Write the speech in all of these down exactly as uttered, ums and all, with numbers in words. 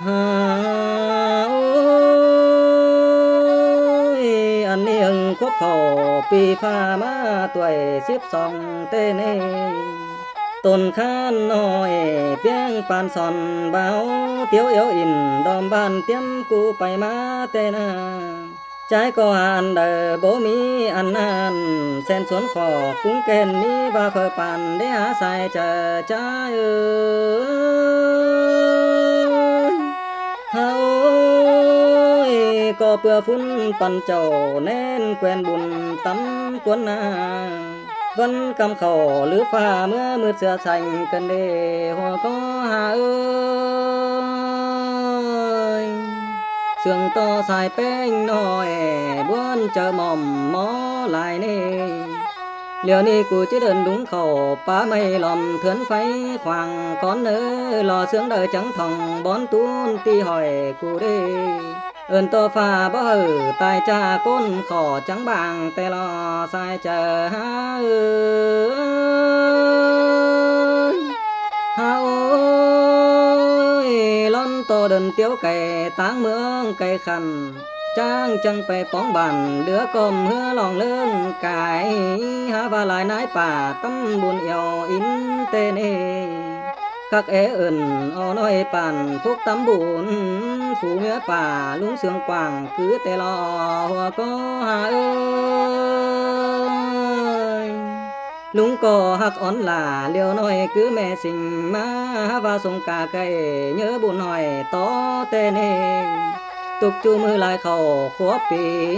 Hả ơi, ăn ꞌhiếng khuốp khảu pi ꞌphạ ꞌmá ꞌtuổi síp song ꞌtẹ ꞌnị. Tôn ꞌkhán ꞌnọi ꞌpiếng ꞌpan son báu tiếu iếu in đom bản ꞌtiếm cu pay ꞌmá ꞌtẹ ꞌna. Chái ꞌcọ hả ăn đaư báu ꞌmí ăn ꞌnặn, ꞌsén suốn khỏ cúng ꞌkén ꞌmí ꞌva phaư ꞌpan đé hả sai chaư chái ơi. Hả ơi, ꞌcọ ꞌpưa phún păn chảu ꞌnén quen bun tắm cuốn ꞌna. ꞌVắn ꞌcắm khảu ꞌlứ ꞌphạ ꞌmứa ꞌmựt sửa sanh cơn đê hua ꞌcọ hả ơi. Sương ꞌto sai ꞌpéng ꞌnọi ꞌbuốn chaư mỏm ꞌmó lai ꞌnị. ꞌLẹo ꞌnị cu ꞌchí đon đúng khảu pá ꞌmạy lom thướn pháy khoang cón ꞌnớ lo sương đaư chắng thỏng bón tún ti hỏi cu đê. Ơn ꞌto ꞌphạ báu hảư tai cha ꞌcốn khỏ chắng bang ꞌtẹ lo sai chaư hả ơi. Hả ơi, ꞌlón ꞌto đon tiếu cay táng ꞌmướng cay khăn, chang chăng pay póng bản đứa ꞌcóm ꞌhứa lòng ꞌlớng cai, hả ꞌva lai nái pả tắm bun iêu ín ꞌtẹ ꞌnị. Khắc é ơn ó ꞌnọi pản phúc tắm bun, phủ ꞌmía pả ꞌluống sương quảng cứ ꞌtẹ lo hua ꞌcọ hả ơi. ꞌLuống ꞌcọ ꞌhặc ón lả ꞌlẹo ꞌnọi cứ ꞌme sing ꞌmá, hả ꞌva sông ca cay nhớ bun hỏi tó ꞌtẹ ꞌnị. Tốc ꞌchu ꞌmự lai khảu khuốp pi,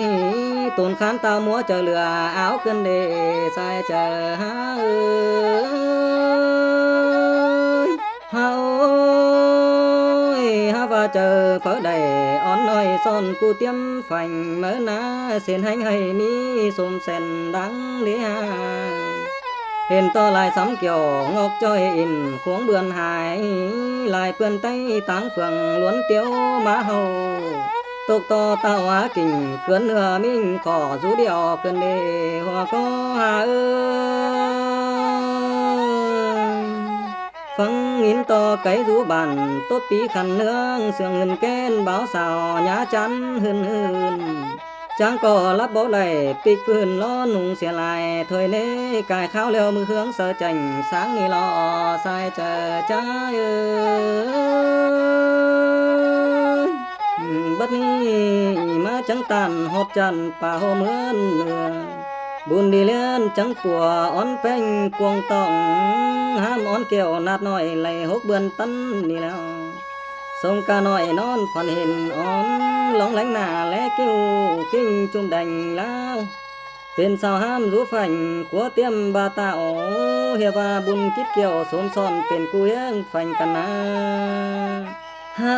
tôn ꞌkhán ꞌtạu ꞌmúa chaư lưa áo cơn đê sai chaư hả ơi. Hả ơi, hả ꞌva chaư pháư đảy ón ꞌnọi son cu ꞌtiếm phanh máư ꞌna, sên ꞌhéng ꞌhạy ꞌmí sôm sen đăng đé hả. Hên ꞌto lai sắm kiẻo ngọc ꞌchoi in khuống bươn hai, lai ꞌpươn ꞌTáy táng phường luốn tiếu ꞌmá ꞌhụ. Tốc ꞌto ꞌtạu hả kinh cướn ꞌnưa ꞌmính khỏ dú điêu cơn đê hua ꞌcọ hả ơi. Phắng ꞌnghín ꞌto cáy dú bản tốp pí khăn ꞌnướng sương hưn ꞌkén báo sao nhá chắn hưn hưn. Chang ꞌcọ lắp báu đảy ꞌpịt ꞌpưn ꞌló nung sia lai thôi ꞌnê, cai kháo ꞌlẹo ꞌmự ꞌhướng saư chẻng sáng ꞌnị lo sai chaư chái ơi. Bát ꞌnị ꞌmá chắng ꞌtan ꞌhọt chăn pả hô ꞌmướn ꞌnưa. Bun đi ꞌliến chắng pua ón ꞌpéng cuông tỏng, hám ón kiẻo nạt ꞌnọi lay hốc bươn ꞌtăn ꞌnị ꞌlẹo. Sông ca ꞌnọi ꞌnón phăn hên ón lóng léng nả lé ꞌkiu ꞌkính ꞌchum đeng ꞌlẹo. Pên sao hám dú phanh cúa ꞌtiêm ba tảo, hiạp ꞌva bun kít kiẻo sôm son pên ꞌcu ꞌhiếng phanh căn ꞌna. Hả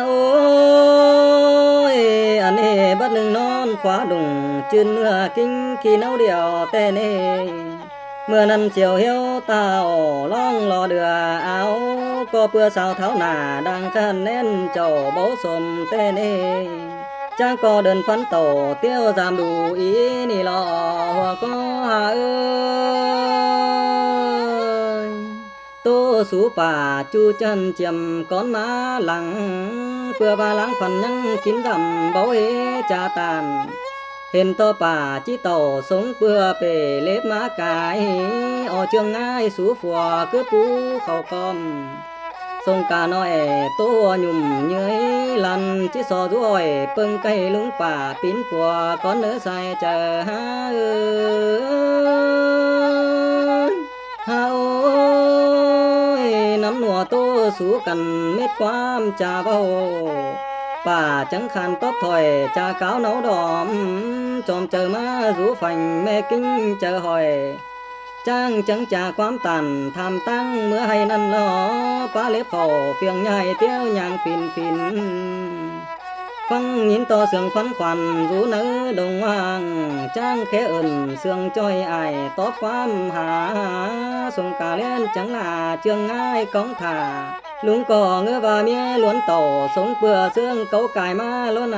ơi, ăn ê bát ꞌnưng ꞌnón khóa đủng chưn ꞌnưa ꞌkính ꞌki ꞌnáu điêu ꞌtẹ ꞌnị. ꞌMưa ꞌnặn siêu hiếu tảo ꞌlóng lo đưa áo, ꞌcọ ꞌpưa sao tháo nả đang khăn ꞌnén chảu báu sôm ꞌtẹ ꞌnị. Chang ꞌcọ đơn phắn tảu tiếu dam đu í ꞌnị lo hua ꞌcọ hả ơi. ꞌTố sú pả ꞌchu chăn chiêm cón ꞌmá lăng, ꞌpưa ꞌva láng phăn ꞌnhắng kin dăm báu hế cha ꞌtan. Hên ꞌto pả ꞌchí tảu sống ꞌpưa pể lếp ꞌmá cai, ó ꞌchương ꞌngai sú phua cứ pú khảu ꞌcóm. Sông ca ꞌnọi ꞌtố ua nhủm ꞌnhới lăn ꞌchí so dú ỏi ꞌpơng cay ꞌluống pả pín pua cón ꞌnớ sai chaư hả ơi. Hả ơi, nắm ꞌnua ꞌtố sú căn mết ꞌquám cha ꞌvạu. Pả chắng khan tóp thỏi cha cáo náu đom, chom chaư ꞌmá dú phanh ꞌme ꞌkính chaư hỏi. Chang chắng cha ꞌquám tản tham ꞌtáng ꞌmứa ꞌhay ꞌnặn lo, pá lếp khảu phiêng ꞌnhại tiếu nhang phìn phìn. Phắng ꞌnghín ꞌto sương phắn khoăn dú nớ đồng hoang, chang khé ơn sương ꞌchoi ải tóp ꞌquám hả. Sông ca ꞌliến chắng lả ꞌchương ꞌngai cóng thả. ꞌLuống ꞌcọ ꞌngớ ꞌva ꞌmía luốn tảu sống ꞌpưa sương cáu cai ꞌmá ꞌlốn a,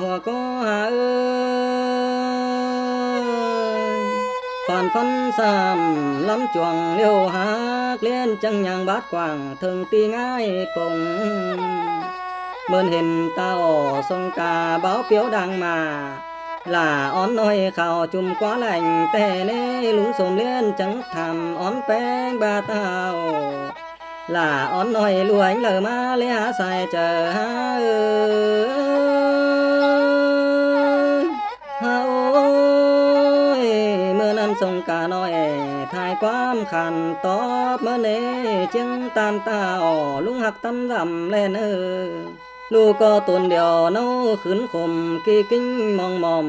hua ꞌcọ hả ơi. Phản phắn sam lắm chuông liêu hák ꞌliến chắng nhang bát quảng thơng ti ꞌngai pông. ꞌMơn hên ta ổ sông ca báo piếu đang mả. Lả ón ꞌnọi khảu chum ꞌquá lẻng ꞌtẹ ꞌnị, ꞌlung sôm ꞌliến chắng tham ón ꞌpéng ꞌva ꞌtạu. Lả ón ꞌnọi ꞌlua ꞌhếng đaư ꞌmá ꞌlế hák sai chaư hák ới. Hák ới, ꞌmưa ꞌnặn sông ca ꞌnọi thải ꞌquám khăn tóp ꞌmá ꞌnị, ꞌchiếng ꞌtan ꞌtạu ꞌlung ꞌhặc ꞌtắn dăm ꞌlen ới. ꞌLụk ꞌcọ tốn điêu ꞌnáu khửn khôm ꞌki ꞌkính mong mom.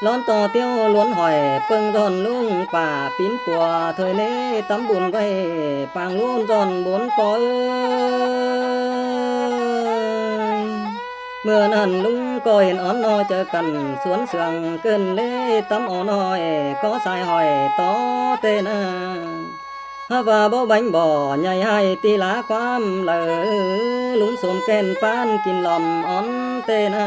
Lón ꞌto ꞌtiếu ꞌluốn hỏi ꞌpơng ꞌdọn ꞌlung pả pín pua thôi ꞌnị, tắm bun ꞌvạy pang ꞌluốn ꞌdọn bốn ꞌpo ới. ꞌMưa ꞌnặn ꞌlung ꞌcọ hên ón ꞌnọi chaư căn suốn sương ꞌcợn ꞌlế tắm ón ꞌnọi ꞌcọ sai hỏi tó ꞌtẹ ꞌnạ. Hák ꞌva báu bánh bò nhảy ꞌhại ti lá ꞌquám đaư, ꞌlung sôm ꞌkén ꞌpán kin lom ón ꞌtẹ ꞌnạ.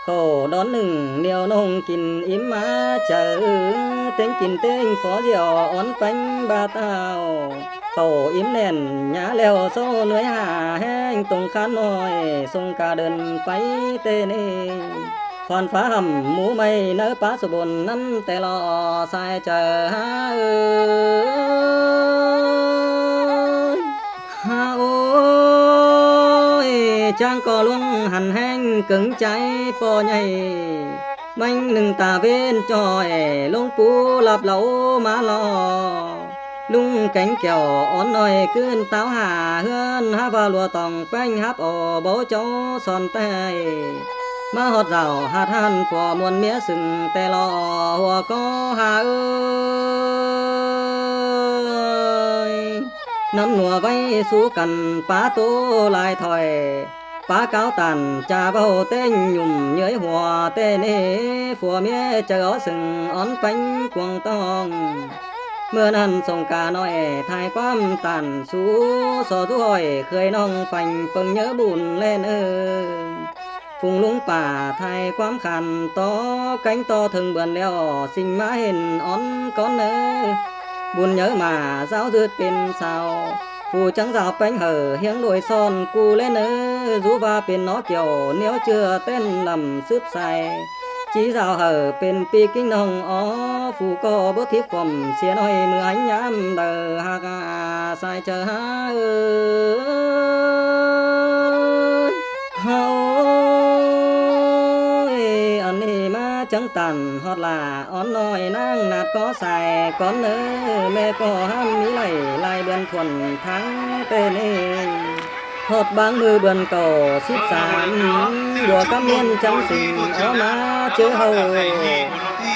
Khảu đón ꞌnưng ꞌniêu ꞌnọng kin ím ꞌmá chaư, ꞌtếng kin ꞌtếng phó ꞌdiu ón ꞌpéng ꞌva ꞌtạu. Khảu ím ꞌnẹn nhá ꞌlẹo ꞌsố ꞌnưới hả ꞌhéng tông khán ꞌnọi, sông ca đon pay ꞌtẹ ꞌnị. Khoăn phá hẳm mú ꞌmạy ꞌnớ pá sổ bôn ꞌnặn ꞌtẹ lo sai chaư hák ới. Hák ới, ꞌchang ꞌcọ ꞌluống hẳn ꞌhéng cớng chaư ꞌpo ꞌnhạy. ꞌMáy ꞌnưng ta ꞌvến ꞌchoi ꞌlống pú lắp lau ꞌmá lo. ꞌLung kéng kẻo ón ꞌnọi ꞌcứn táo hả ꞌhướn, hák ꞌva ꞌlua tỏng ꞌpéng háp au báu cháu son ꞌtẹ. ꞌMá ꞌhọt dảo hạt hăn phua muôn ꞌmía sưng ꞌtẹ lo hua ꞌcọ hák ới. ꞌNắm ꞌnua ꞌvạy sú căn pá ꞌtố lai thỏi. Pá cáo tản cha ꞌvạu ꞌtếng nhủm nháư hua ꞌtẹ ꞌnị, phua ꞌmía chaư ók sưng ón ꞌpéng cuông ꞌtóng. ꞌMưa ꞌnặn sông ca ꞌnọi thải ꞌquám tản sú so dú hỏi khơi ꞌnọng phanh ꞌpơng nháư bun ꞌlen ới. Phung ꞌlung pả thải ꞌquám khăn tó kéng ꞌto thơng bươn ꞌlẹo, ꞌsịnh ꞌmá hên ón cón ới. Bun nháư mả dáo ꞌdượt pên sao, phủ chắng dao ꞌpéng hảư hiếng đôi son cu ꞌlến ới, dú ꞌva pên nó kiẻo ꞌnéo ꞌchưa ꞌtến lăm súp sai. ꞌChí dao hảư pên ꞌpi ꞌkính ꞌnọng ó, phủ ꞌcọ báu thíp khỏm sia ꞌnọi ꞌmưa ꞌhéng ꞌnhám đaư hák sai chaư hák ới. Hák ới, ăn ꞌnị ꞌmá chắng tản ꞌhọt lả ón ꞌnọi ꞌnáng ꞌnạt ꞌcó sai cón ới, ꞌme ꞌcọ ꞌhăm ꞌmí đảy lai bươn thuôn tháng ꞌtẹ ꞌnị. ꞌHọt báng ꞌmự bươn cảu síp sam, bua cắp ꞌmiến chắng sưng ók ꞌmá ꞌchớ ꞌháu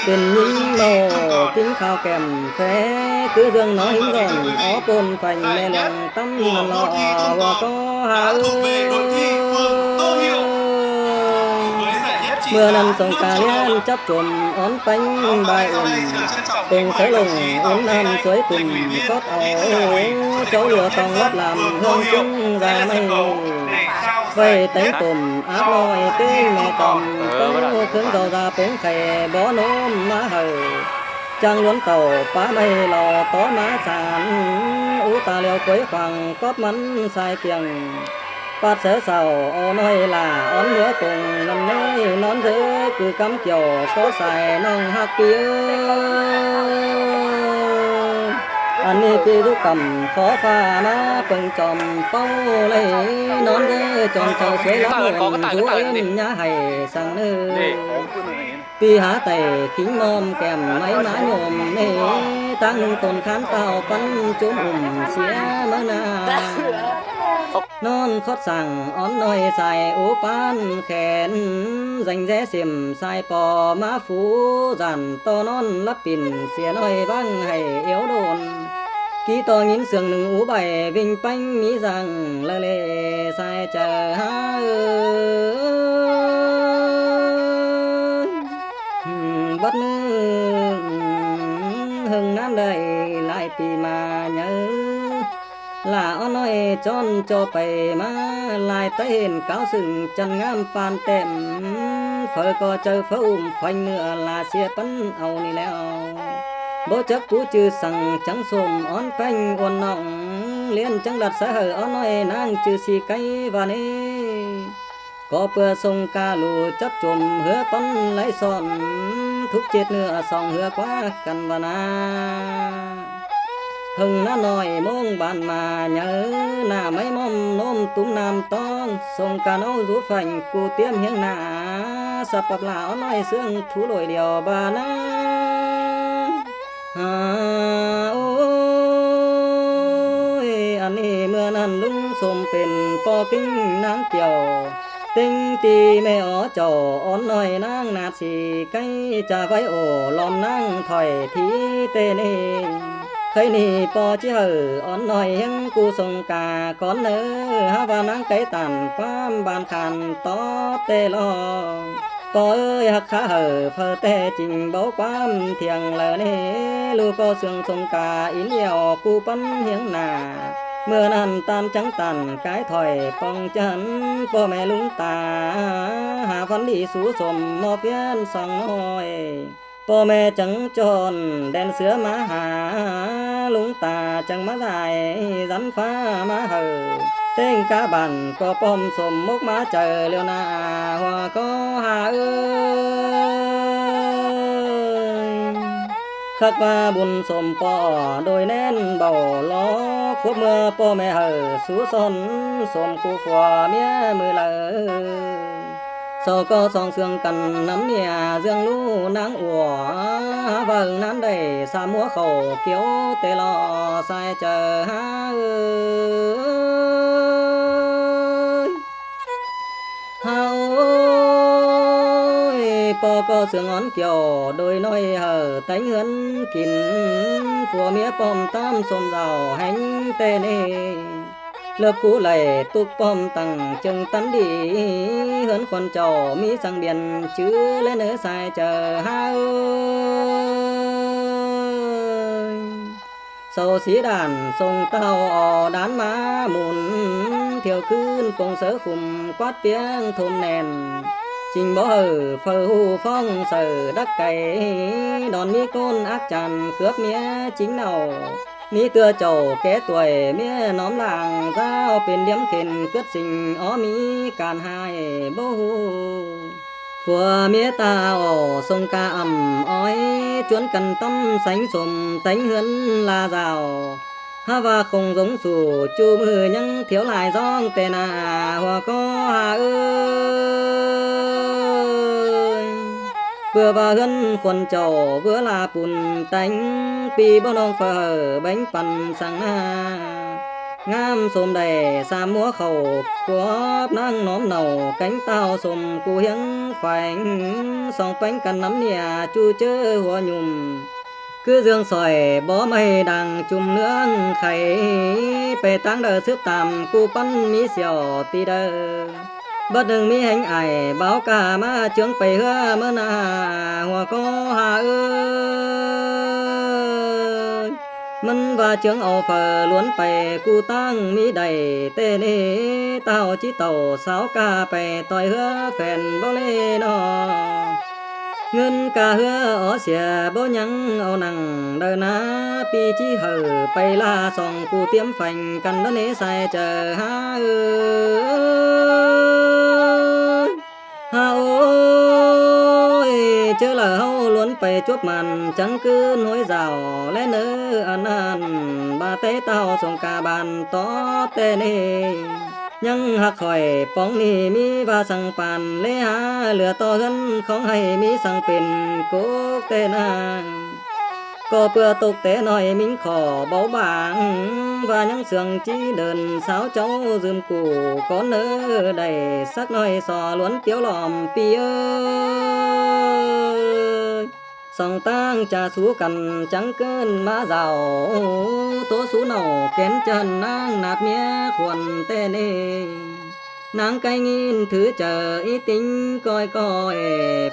pên ꞌnhính ꞌmạo ꞌkính khao kẻm khé, cứ ꞌdương nó ꞌhính ꞌdọn ók ꞌpôn phanh ꞌme luông ꞌtắm ꞌnặn lo hua ꞌcọ hák ới. ꞌMưa ꞌnặn sông ca ꞌliến chắp chôm ón ꞌpéng bai ủn, tông sáư lông ún ꞌnặn suối tủm cót au, cháu ꞌlua tong lắp lam hương ꞌkính da ꞌmạy. ꞌVạy téng tôm áp ꞌnọi ꞌtếng ꞌme tỏm ꞌtố, khướng dau da pống khay bó ꞌnốm ꞌmá hảư. ꞌChang ꞌluốn tảu pá ꞌmạy lo tó ꞌmá san, ú ta ꞌlẹo khuối khoang cóp ꞌmắn sai kiêng. Pát sáư sau au ꞌnọi lả ón ꞌnúa pông ꞌnặn ꞌnị, ꞌnón ꞌdớ cứ cắm kiẻo có sai ꞌnọng ꞌhặc ꞌpi ới. Ăn ꞌnị ꞌpi dú căm khó pha ꞌmá ꞌpơng chom ꞌpáu ꞌlạy, ꞌnón ꞌdớ chom chaư suối lắm ꞌnặn dú ꞌếm nhá hảy săng ꞌnị. ꞌPi hák tảy khính ꞌmom kẻm ꞌmạy ꞌmá nhôm ꞌnị, ꞌtáng ꞌnưng tôn khán ꞌtạu ꞌpắn chốm ủm sia ꞌmá ꞌna. ꞌNón khót săng ón ꞌnọi sai ú ꞌpán khen, dêng ꞌdé sim sai ꞌpo ꞌmá phú dản ꞌto ꞌnón lắp pin sia ꞌnọi ꞌváng hảy iếu đôn. ꞌKí ꞌto ꞌnghín sương ꞌnưng ú bảy ꞌvinh ꞌpéng ꞌmí dang lơ lê sai chaư hák ới. Bát ꞌmự ꞌhưng ꞌnán đảy lai ꞌpi ꞌmá nháư, lả ón ꞌnọi ꞌchọn ꞌchọ pay ꞌmá lai ꞌtếng hên cáo sưng chăn ꞌngám ꞌpan tẻm. Phaư ꞌcọ chaư pháư ủm phanh ꞌmưa lả sia ꞌpắn au ꞌnị ꞌlẹo. Báu chắc pú ꞌchư săng chắng sôm ón ꞌpéng ôn ꞌnọng, ꞌliến chắng lặt sáư hảư ón ꞌnọi ꞌnáng ꞌchư si cáy ꞌva ꞌnị. ꞌCọ ꞌpưa sông ca ꞌlụk chắp chôm ꞌhứa ꞌpắn ꞌlái son, thúc chết ꞌnưa song ꞌhứa ꞌquá căn ꞌva ꞌná. ꞌHơng ꞌná ꞌnọi ꞌmống ban ꞌmá nháư, nả ꞌmạy ꞌmom ꞌnôm tủm ꞌnam ꞌtóng, sông ca ꞌnáo dú phanh cu ꞌtiếm ꞌhiếng nả, sắp ꞌpặp lả ók ꞌnọi ꞌsướng thú ꞌlội điêu ꞌva ꞌná. Hả, ôi, ăn ꞌnị ꞌmưa ꞌnặn ꞌlung sôm pên ꞌpo ꞌkính ꞌnáng kiẻo, ꞌtếng ti ꞌme ók chảu ón ꞌnọi ꞌnáng nạt si ꞌcáy, ꞌchạ ꞌvạy ổ lom ꞌnáng thoải thí ꞌtẹ ꞌnị. Khay ꞌnị ꞌpo ꞌchí hảư ón ꞌnọi ꞌhiếng cu sông ca cón ꞌnớ, hák ꞌva ꞌnáng cáy tản ꞌquám ban khan tó ꞌtẹ lo. ꞌPo ơi, hắc khá hảư phaư ꞌtẹ ching báu ꞌquám thiêng đaư ꞌnị, ꞌlụk ꞌcọ sương sông ca ín ẻo cu ꞌpắn ꞌhiếng nả. ꞌMưa ꞌnặn ꞌtan chắng tản cai thoải pong chăn, ꞌpo ꞌme ꞌlung ta hả phắn đi sú sôm ꞌmo phiến song ꞌnọi. ꞌPo ꞌme chắng chọn đen sứa ꞌmá hả, ꞌlung ta chắng ꞌmá dải dắn phá ꞌmá hảư. ꞌTếng cá bản ꞌcọ ꞌpọm sôm mốc ꞌmá chaư ꞌlẹo nả, hua ꞌcọ hả ơi. Khắc ꞌva bun sôm ꞌpo đôi ꞌnén bảu lo, khốp ꞌmưa ꞌpo ꞌme hảư sú son sôm cu phua ꞌmía ꞌmự đaư. Sau ꞌcọ song sương căn nắm nia ꞌdương ꞌlụk ꞌnáng ua, hák ꞌva ꞌnán đảy sam ꞌmúa khảu kiếu ꞌtẹ lo sai chaư hả ơi. Hả ơi, ꞌpo ꞌcọ sương ón kiẻo đôi ꞌnọi hảư téng ꞌhướn kin, phua ꞌmía ꞌpọm ꞌtám sôm dảo ꞌhéng ꞌtẹ ꞌnị. Lợp khú đảy túc ꞌpọm tẳng chưng tắn đi, ꞌhướn khuôn chảu ꞌmí săng biên chứ ꞌlế ꞌnớ sai chaư hả ơi. Sau sí đản sông ꞌtạu au đán ꞌmá mun, thiêu ꞌcứn công sớ khum quát piếng thôm nẻn. Ching báu hảư phaư hu phóng saư đắc cay, đon ꞌmí ꞌcốn ác chăn cướp ꞌmía chính nảu. ꞌMí ꞌtưa chảu ké tuổi ꞌmía nóm làng dáo pên điếm khên cướt sing ók ꞌmí can ꞌhại báu hu. Phua ꞌmía ta ổ sông ca ẳm ói, chuốn căn ꞌtắm sánh sôm téng ꞌhướn la dảo. Hák ꞌva không dống sủ ꞌchu ꞌmự ꞌnhắng thiếu lai ꞌdóng ꞌtẹ nả, hua ꞌcọ hả ơi. ꞌPưa ꞌva ꞌhướn khuôn chảu ꞌvứa la pun téng, ꞌpi báu ꞌnọng phaư hảư béng păn săng nả. ꞌNgắm sôm đảy sam ꞌmúa khảu khốp ꞌnáng nóm nảu kéng ꞌtạu sôm cu ꞌhiếng pheng, song péng căn nắm nia ꞌchu ꞌchớ hua nhùm. ꞌCứ ꞌdương sỏi bó ꞌmạy đang chum ꞌnướng khay, pay ꞌtáng đaư sứp tam cu ꞌpắn ꞌmí siẻo ti đaư. Bớt ꞌnưng ꞌmí ꞌhéng ải báo ca ꞌmá ꞌchướng pay ꞌhứa ꞌmá nả, hua ꞌcọ hả ơi. ꞌMắn ꞌva ꞌchướng au phaư luốn pay cu ꞌtáng ꞌmí đảy ꞌtẹ ꞌnị, ꞌtạu ꞌchí tảu sáo ca pay ꞌtoi ꞌhứa phen báu ꞌlế ꞌnọ. ꞌNgớn ca ꞌhứa ók sia báu ꞌnhắng au nẳng đaư nả, ꞌpi ꞌchí hảư pay ꞌla song cu ꞌtiếm pheng căn ꞌnớ ꞌnế sai chaư hả ơi. Hả ơi, ꞌchớ đaư ꞌháu luốn pay chuốp mẳn chắng ꞌcứn ꞌhối dảo ꞌlế ꞌnớ ăn ăn, ꞌva té ꞌtạu sông ca ban tó ꞌtẹ ꞌnị. ꞌNhắng ꞌhặc khỏi póng ꞌnị ꞌmí ꞌva săng păn ꞌlế hả, lưa ꞌto ꞌhướn khóng ꞌhạy ꞌmí săng pên cốc ꞌtẹ nả. ꞌCọ ꞌpưa tốc té ꞌnọi ꞌmính khỏ báu bảng, ꞌva ꞌnhắng sương ꞌchí đơn sáo cháu dưm củ cón ꞌnớ đảy sắc ꞌnọi so luốn tiếu lỏm ꞌpi ơi. Song ꞌtáng ꞌchạ sú căn chắng ꞌcứn ꞌmá dảo, ꞌtố sú nảu kén chăn ꞌnáng nạt ꞌmía khuôn ꞌtẹ ꞌnị. ꞌNáng cáy ꞌnghín thứ chaư í ꞌtếng ꞌcoi ꞌcoi,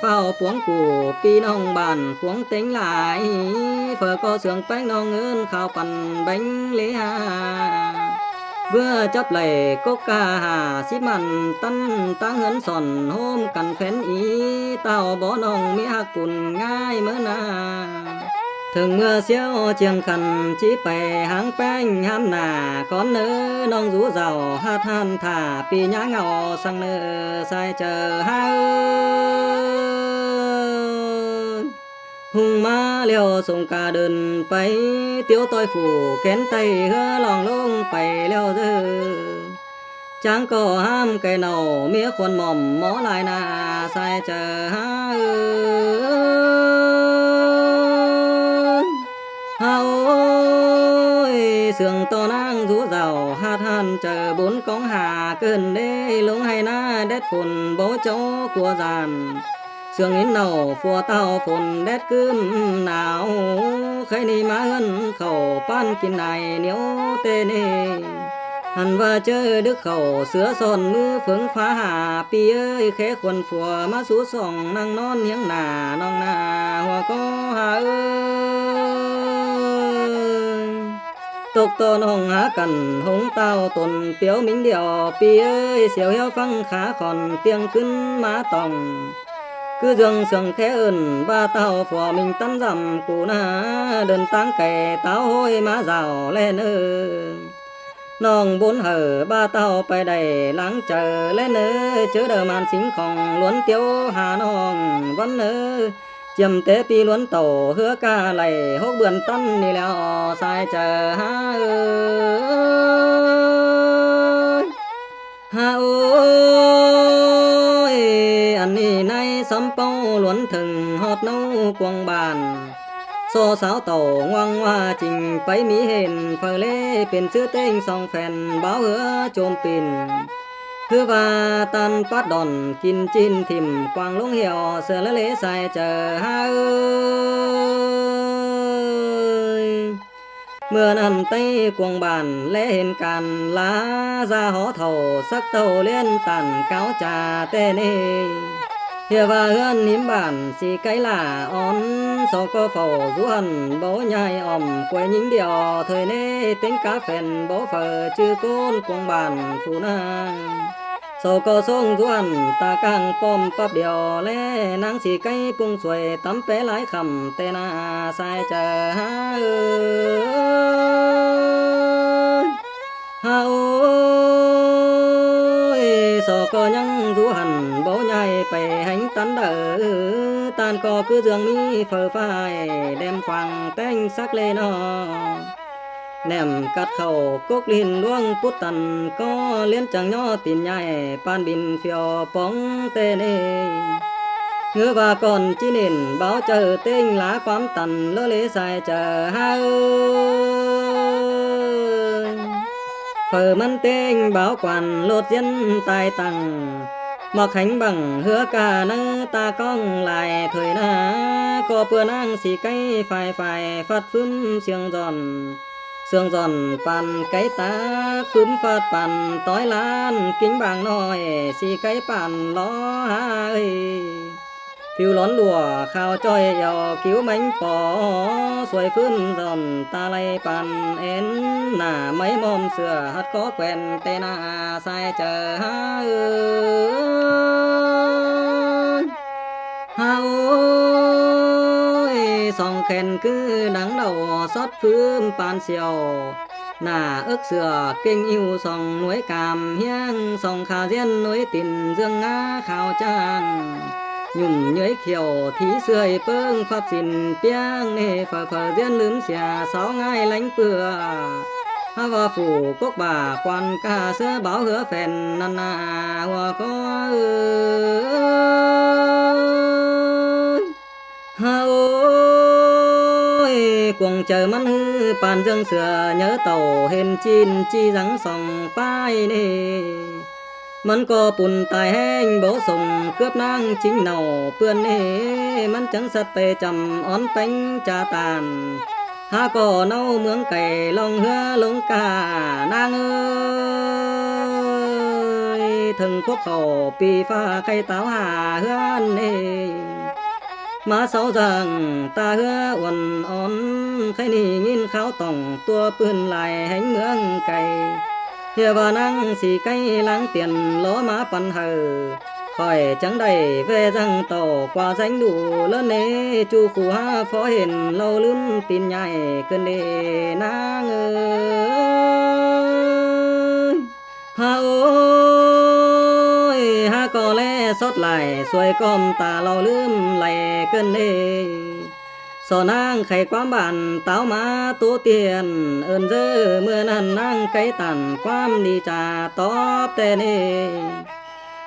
phao puống củ ꞌpi ꞌnọng bản khuống téng lai, phaư ꞌcọ sương péng ꞌnọng ꞌngớn khao păn béng ꞌlế hả. ꞌVứa chắp đảy cốc ca hả síp mẳn ꞌtắn ꞌtáng ꞌhướn sỏn ꞌhôm căn phén í, ꞌtạu bó ꞌnọng ꞌmí ꞌhặc pun ꞌngai ꞌmá nả. Thửng ꞌmưa ꞌsịu chiêng khăn ꞌchí pay háng ꞌpéng ꞌhám nả, khón ꞌnớ ꞌnọng dú dảo hák ꞌhăn thả ꞌpi ꞌnhá ngau săng ꞌnớ sai chaư hák ơi. ꞌHung ꞌmá ꞌlẹo sông ca đươn pay, tiếu ꞌtoi phủ kén ꞌtay ꞌhứa lỏng ꞌlống pay ꞌlẹo ꞌdớ. Cháng ꞌcọ ꞌhám cai nảu ꞌmía khuôn mỏm ꞌmó lai nả sai chaư hák ơi. Hák ơi, sương ꞌto ꞌnáng dú dảo hák ꞌhăn chaư bún cóng hả cơn đế ꞌlống ꞌhay ꞌná đét phôn báu cháu cua dản. Sương ín nảu phua ꞌtạu phôn đét ꞌcứm nảo, khay ꞌnị ꞌmá ꞌhướn khảu ꞌpán kin nải ꞌnéo ꞌtẹ ꞌnị. Hăn ꞌva ꞌchớ đứk khảu sứa son ꞌmứ phớng phá hả ꞌpi ơi, khé khuôn phua ꞌmá sú sỏng ꞌnăng ꞌnón ꞌhiếng nả ꞌnọng nả hua ꞌcó hả ơi. Tốc ꞌto ꞌnọng hák căn hống ꞌtạu tôn piếu mính điẻo ꞌpi ơi, siêu hiếu ꞌphắng khá khỏn tiêng ꞌcứn ꞌmá tỏng. ꞌCứ ꞌdương sương khé ơn ꞌva ꞌtạu phua ꞌminh ꞌtắn dăm cu nả, đươn ꞌtáng cai táo ꞌhối ꞌmá dảo ꞌlẹo ꞌnớ. ꞌNọng bún hảư ꞌva ꞌtạu pay đảy láng chaư ꞌlẹo ꞌnớ, ꞌchớ đaư man sính khong ꞌluốn tiếu hả ꞌnọng ꞌvắn ꞌnớ. Chiêm té ꞌpi ꞌluốn tảu ꞌhứa ꞌca đảy hốc bươn ꞌtắn ꞌnị ꞌlẹo sai chaư hák ơi. Hák ơi, ăn ꞌnị ꞌnái sắm ꞌpáu ꞌluốn thửng ꞌhọt ꞌnáu cuông bản. So sáo tảu ꞌnguang ꞌva chinh pay ꞌmí hên phaư ꞌlế pên ꞌsứ ꞌtếng song phen báo ꞌhứa chôm pìn. ꞌHứ ꞌva ꞌtan pắt đon kin ꞌchịn thỉm quang ꞌlống hẻo sửa ꞌlế sai chaư hák ơi. ꞌMưa ꞌnặn ꞌtếng cuông bản ꞌlé hên can lá da hó thảu sắc ꞌtạu ꞌliến tản cáo cha ꞌtẹ ꞌnị. ꞌHịa ꞌva ꞌhướn ꞌhím bản ꞌsị cáy lả ón, so ꞌcọ phảu dú hẳn báu nhai ỏm quay ꞌnhính điẻo thôi ꞌnế ꞌtếng cá phen báu phaư ꞌchư ꞌcốn cuông bản phủ ꞌnáng. So ꞌcọ ꞌsống dú hẳn ta cang pom ꞌpặp điẻo ꞌlé ꞌnáng ꞌsị cáy ꞌpung suối tắm pé lái khẳm ꞌtẹ nả sai chaư hák ơi. Hák ơi, so ꞌcọ ꞌnhắng dú hẳn báu nhai pay héng ꞌtắn đaư, ꞌtan ꞌcọ ꞌcứ ꞌdương ꞌmí phaư phai đem quang ꞌtếng sắc ꞌlế ꞌnọ. ꞌNẻm cắt khảu cốc ꞌlịn ꞌluống pút tăn ꞌcọ ꞌliến chắng ꞌnhó tin nhại pan bin phiêu póng ꞌtẹ ꞌnị. ꞌNgớ ꞌva ꞌcọn ꞌchí nển báo chaư ꞌtếng lá ꞌquám tăn ꞌlớ ꞌlế sai chaư hák ơi. Phaư ꞌmắn ꞌtếng báo quan ꞌlột ꞌdiến tai tẳng, ꞌmặc héng bẳng ꞌhứa ꞌca ꞌnớ ta ꞌcóng lai thôi ꞌnớ. ꞌCọ ꞌpưa ꞌnáng ꞌsị cáy phai phai phắt phứm siêng dọn, siêng dọn păn cáy tắc phứm phắt păn tói lan kính bảng ꞌnọi ꞌsị cáy păn lo hả ơi. Phiu lón lủa khao ꞌchoi eo kíu méng pó, suối phứm dọn ta lay păn én nả máy ꞌmom sửa hắt có quen ꞌtẹ nả sai chaư hák ơi. Hák ơi, song khen ꞌcứ nắng đầu sót phứm pan siêu, nả ước sửa kinh yêu song nuối cam hiếng, song kha ꞌdiến nuối tin ꞌdương ngá khao chang. Nhủm nhuối khiêu thí sưởi ꞌpớng pháp xin piếng ꞌnị phaư phaư ꞌdiến lứm sia sáu ngai lánh ꞌpưa. Hák ꞌva phủ cốc bả quan ca sứa báo ꞌhứa phen ꞌnặn nả hua ꞌcó ơi. Hák ơi, cuông chaư ꞌmắn ꞌhứ pan ꞌdương sửa nháư tảu hên ꞌchịn ꞌchí dắng song pái ꞌnị. ꞌMắn ꞌcọ pun tai ꞌhéng báu sông cướp ꞌnáng chính nảu ꞌpưa ꞌnị. ꞌMắn chắng sắt pay chăm ón péng cha tản. Hák ꞌcọ ꞌnáu ꞌmướng cay ꞌlóng ꞌhứa ꞌlống ca ꞌnáng ơi. Thơng khốc khảu pi pha khay táo hả ꞌhứa ꞌnị. ꞌMá sáu dang ta ꞌhứa uôn ón, khay ꞌnị ꞌnghín kháo tỏng tua ꞌpưn lai héng ꞌmướng cay. ꞌHịa ꞌva ꞌnáng ꞌsị cáy láng tiên ló ꞌmá păn hảư. Khỏi chắng đảy ꞌvẹ dăng tảu ꞌquá ꞌdeng đu ꞌlớn ꞌnị, ꞌchu khu hák phó hên ꞌlẹo ꞌlứm tin nhảy ꞌcợn đi ꞌnáng ới. Hák ối, hák ꞌcọ ꞌlé sót lai suối ꞌcóm ta ꞌlẹo ꞌlứm lai ꞌcợn đi. So ꞌnáng khay ꞌquám bản táo ꞌmá tô tiên, ơn ꞌdớ ꞌmưa ꞌnặn ꞌnáng cáy tản ꞌquám đi cha tóp ꞌtẹ ꞌnị.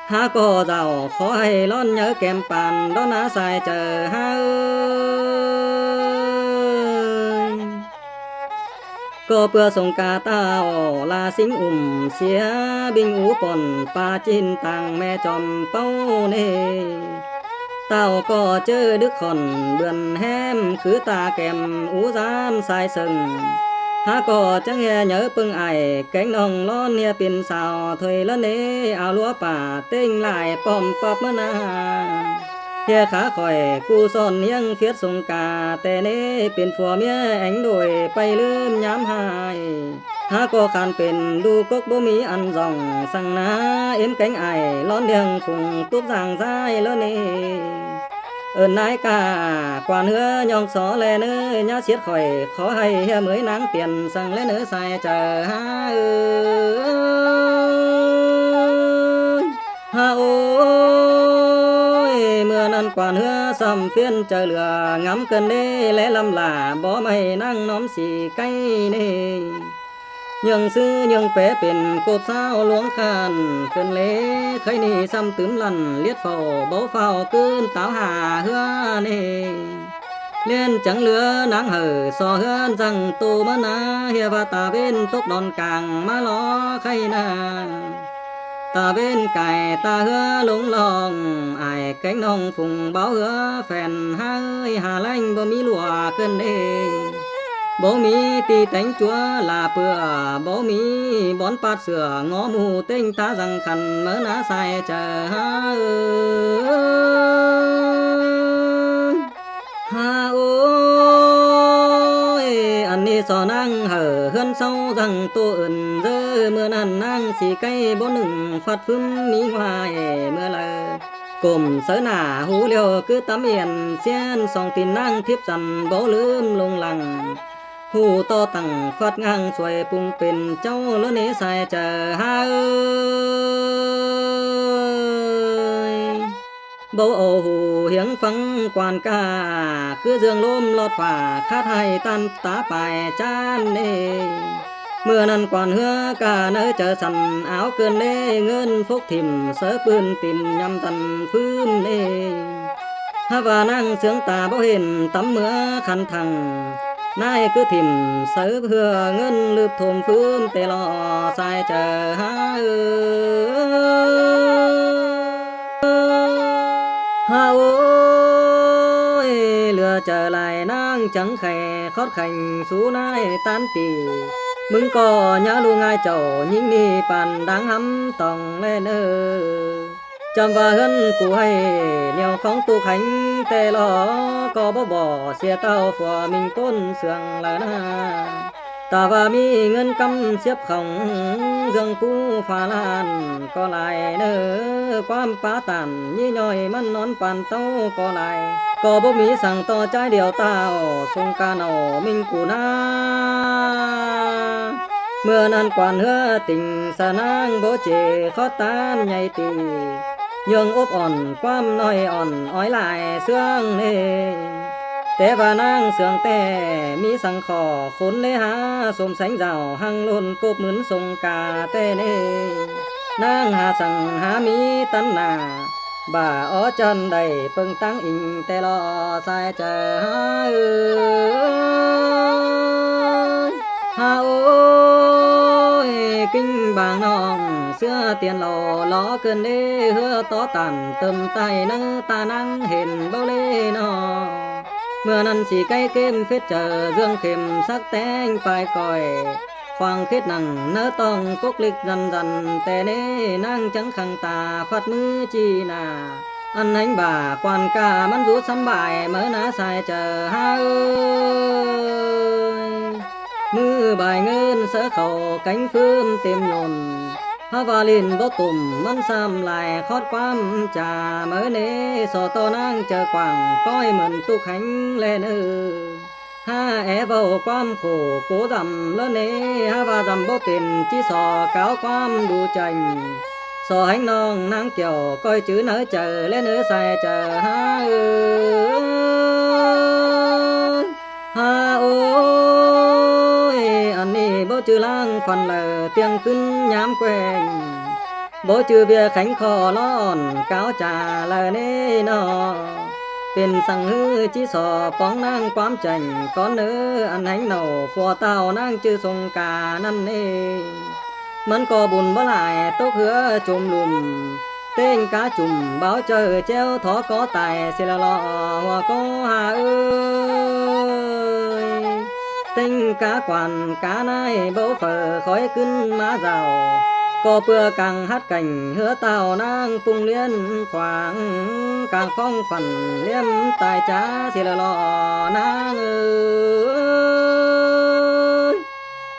Hák ꞌcọ dảo khó hảư ꞌlón nháư kém păn đón ná sai chaư hák ới. ꞌCọ ꞌpưa sông ca táo la sính ủm sia, ꞌbinh ú pon pa ꞌchịn tang ꞌme chom ꞌpáu ꞌnị. Táo ꞌcọ ꞌchớ đứk khỏn bươn ꞌhém cứ ta kém ú ꞌdan sai sưng. Hák ꞌcọ chắng ꞌhia nháư ꞌpơng ải kéng ꞌnọng ꞌlón ꞌhia pên sao thôi ꞌlớn ꞌnị, au ꞌlúa pả ꞌtếng lai pom pắp ꞌmá ná. ꞌHia khá khỏi ꞌcú son ꞌhiếng phiết sông ca ꞌtẹ ꞌnị, pên phua ꞌmía éng đuổi pay ꞌlứm nhám hại. Hák ꞌcọ khăn pên đu cốc báu ꞌmí ăn dỏng săng ná, ꞌếm kéng ải ꞌlón ꞌliệng khủng túp dang ꞌdái ꞌlớn ꞌnị. Ơn ꞌnái ca quan ꞌhứa ꞌnhọng so ꞌlé ꞌnớ, ꞌnhá siết khỏi khó hảư ꞌhia ꞌmới ꞌnáng tiên săng ꞌlé ꞌnớ sai chaư hák ới. Hák ối, ꞌmưa ꞌnặn quan ꞌhứa săm phiến chaư lưa ngắm ꞌcợn đi, ꞌlé ꞌlắm lả bók ꞌmạy ꞌnáng ꞌnóm sí cáy ꞌnị. ꞌNhương ꞌsứ ꞌnhương pé pên ꞌcột sao ꞌluống khăn ꞌcợn ꞌlế, khay ꞌnị săm tứm lăn ꞌliệt phảu báu phao ꞌcứn táo hả ꞌhứa ꞌnị. ꞌLen chắng ꞌlứa ꞌnáng hảư so ꞌhướn dăng tô ꞌmá ná, ꞌhia ꞌva ta ꞌvến tốc đón cang ꞌmá lo khay ná. Ta ꞌvến cai ta ꞌhứa lông lòng, ải kéng ꞌnọng phung báu ꞌhứa phen hák ới, hả ꞌlẹng báu ꞌmí lua ꞌcợn đi. Báu ꞌmí ti téng ꞌchua la ꞌpưa, báu ꞌmí bón pát sửa ngó mu ꞌtếng ta dăng khăn ꞌmá ná sai chaư hák ới. Hák ối, ăn ꞌnị so ꞌnáng hảư ꞌhướn sáu dăng tô ơn ꞌdớ ꞌmưa ꞌnặn ꞌnáng sí cáy báu ꞌnưng phat ꞌphứm ꞌmí ꞌngoai ꞌmưa đaư. Cốm sáư nả hú ꞌlẹo cứ tắm yên xiên song tin ꞌnáng thíp dăn báu ꞌlứm lông lăng. Hú ꞌto tẳng phat ꞌngang suối pung pên ꞌchạu ꞌlớn ꞌnị sai chaư hák ới. Báu au hú hiếng ꞌphắng quan ca, cứ ꞌdương ꞌlốm ꞌlọt phả khát hảư ꞌtan ta pay ꞌchán ꞌnị. ꞌMưa ꞌnặn quan ꞌhứa ca nháư chaư săn áo ꞌcợn đi, ꞌngớn phốc thỉm sáư pưn tin nhăm dăn ꞌphứm ꞌnị. Hák ꞌva ꞌnáng ꞌsướng ta báu hên tắm ꞌmưa khăn thẳng, ꞌnái cứ thỉm sáư ꞌhứa ꞌngớn ꞌlưp thôm ꞌphứm ꞌtẹ lo sai chaư hák ới. Hák ối, ꞌlứa chaư lai ꞌnáng chắng khay khót kheng sú ꞌnái ꞌtan ti. ꞌMứng ꞌcọ ꞌnhá ꞌlụk ꞌngai chảu ꞌnhính ꞌnị păn đang hắm tỏng ꞌlẹn ới. Chăm ꞌva ꞌhướn cu hảư ꞌnéo khong ꞌtộc hên ꞌtẹ lo, ꞌcọ báu bók sia ꞌtạu phua ꞌminh ꞌcốn sương lả ná. Ta ꞌva ꞌmí ꞌngớn ꞌcắm ꞌsiếp khong ꞌdương pú pha lan ꞌcọ lai ꞌnớ, ꞌquám pá tản ꞌnhí ꞌnọi ꞌmắn ꞌnón păn ꞌtố ꞌcọ lai, ꞌcọ báu ꞌmí săng ꞌto ꞌchái điêu ꞌtạu sông ca nảu ꞌminh cu ná. ꞌMưa ꞌnặn quan ꞌhứa tỉnh sa ꞌnáng báu ꞌchế khót ꞌtan nhay ti, ꞌnhương ốp ỏn ꞌquám ꞌnọi ỏn ói lai ꞌsướng ꞌnị. Té ꞌva ꞌnáng sương ꞌtẹ ꞌmí săng khỏ khốn ꞌlế hák sôm seng dảo hăng ꞌlộn cộp ꞌmứn sông ca ꞌtẹ ꞌnị. ꞌNáng hả săng hả ꞌmí ꞌtăn nả, bả ók ꞌchăn đảy ꞌpơng ꞌtáng inh ꞌtẹ lo sai chaư hák ới. Hák ối, ꞌkính bang ꞌnọng ꞌsứa tiên lo lo ꞌcợn đi, ꞌhứa tó tản tơm tai ꞌnớ ta ꞌnáng hên báu ꞌlế ꞌnọ. ꞌMưa ꞌnặn sí cáy ꞌkêm phết chaư ꞌdương khêm sắc téng pay coi, khoang khết nẳng ꞌnớ tong cốc ꞌlịt dăn dăn ꞌtẹ ꞌnị, ꞌnáng chắng khăng ta phat ꞌmứ ꞌchí nả. Ăn ꞌhéng bả quan ca ꞌmắn dú sắm bài ꞌmá ná sai chaư hák ới. ꞌMứ bài ꞌngớn sáư khảu kéng ꞌphứm têm nhôn, Hák ꞌva ꞌlịn báu tủm ꞌmắn sam lai khót ꞌquám cha máư ꞌnị, so ꞌto ꞌnáng chaư quảng ꞌcoi mưn tốc héng ꞌlẹo ꞌnớ. Hák é ꞌvạu ꞌquám khổ ꞌcố dăm ꞌlớ ꞌnị, hák ꞌva dăm báu pên ꞌchí so cáo ꞌquám đu chẻng. So héng ꞌnọng ꞌnáng kiẻo ꞌcoi chứ náư chaư ꞌlẹo ꞌnớ sai chaư hák ới. Hák ơi, ăn ꞌnị báu ꞌchư ꞌláng phăn đaư ꞌtiêng ꞌcứn ꞌnhám ꞌquéng, báu ꞌchư ꞌviạk khéng khỏ lón cáo cha đaư ꞌnị ꞌnọ. Pên săng ꞌhứ ꞌchí so póng ꞌnáng ꞌquám chẻng cón ꞌnớ, ăn héng nảu phua ꞌtạu ꞌnáng ꞌchư Sông Ca ꞌnặn ꞌnị. ꞌMắn ꞌcọ bun báu lai tốc ꞌhứa chôm lum, ꞌtếng cá chum báu chaư ꞌchéo thó có tai sia ꞌlẹo lo hua ꞌcó hák ới. ꞌTếng cá quan cá ꞌnái báu phaư khói ꞌcứn ꞌmá dao, ꞌcọ ꞌpưa cang hắt canh ꞌhứa ꞌtạu ꞌnáng ꞌpung ꞌliến khoang, cang ꞌphóng phăn ꞌliêm tai chá sia ꞌlẹo lo ꞌnáng ới.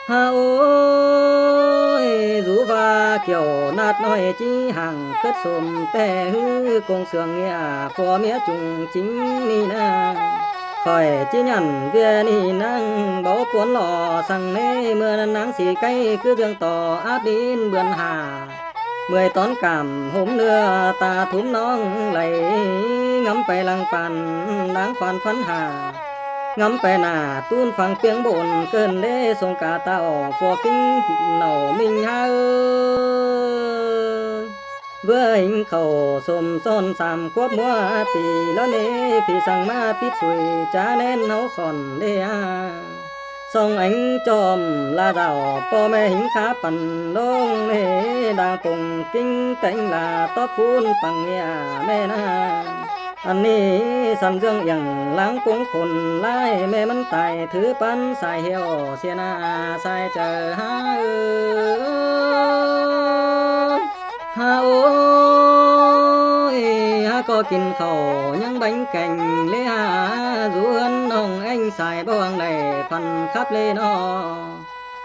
Hák ơi, dú ꞌva kiẻo ꞌnặt ꞌnọi ꞌchí hăng cớt sôm ꞌtẹ ꞌhứ công xương ꞌnhá phua ꞌmía chung chính ꞌnị ꞌnớ. Khỏi ꞌchí nhẳn ꞌviạk ꞌnị ꞌnáng báu ꞌpuốn lo săng ꞌnị, ꞌmưa ꞌnặn ꞌnáng ꞌsị cáy ꞌcứ ꞌdương ꞌto áp đin bươn hả. ꞌMưới tón cảm hôm ꞌnưa ta thúm ꞌnọng đảy ngắm pay lăng păn, đáng khoan phắn hả. Ngắm pay nả ꞌtun phăng ꞌpiếng bôn cơn đế Sông Ca ꞌtạu phua ꞌkính nảu ꞌminh hák ới. ꞌVứa ꞌhính khảu sôm son sam khốp ꞌmúa pi ꞌlớ ꞌnị, phi săng ꞌmá pít sui chá ꞌnén ꞌháu khỏn đê a. Song éng chom la dảo ꞌpo ꞌme ꞌhính khá păn ꞌlống ꞌnị, đang pông ꞌkính téng la tóp phún păng ꞌnị ꞌme ꞌnớ. Ăn ꞌnị săn ꞌdương yẳng láng pông khôn lai, ꞌme ꞌmắn tai thứ pán sai hiêu sia ꞌnạ sai chaư hák ới. Hák ơi, hák ꞌcọ kin khảu ꞌnhắng bánh kẻng ꞌlế hả, dú ꞌhướn ꞌnọng ꞌéng sai báu hăng đảy phăn khắp ꞌlế ꞌnọ.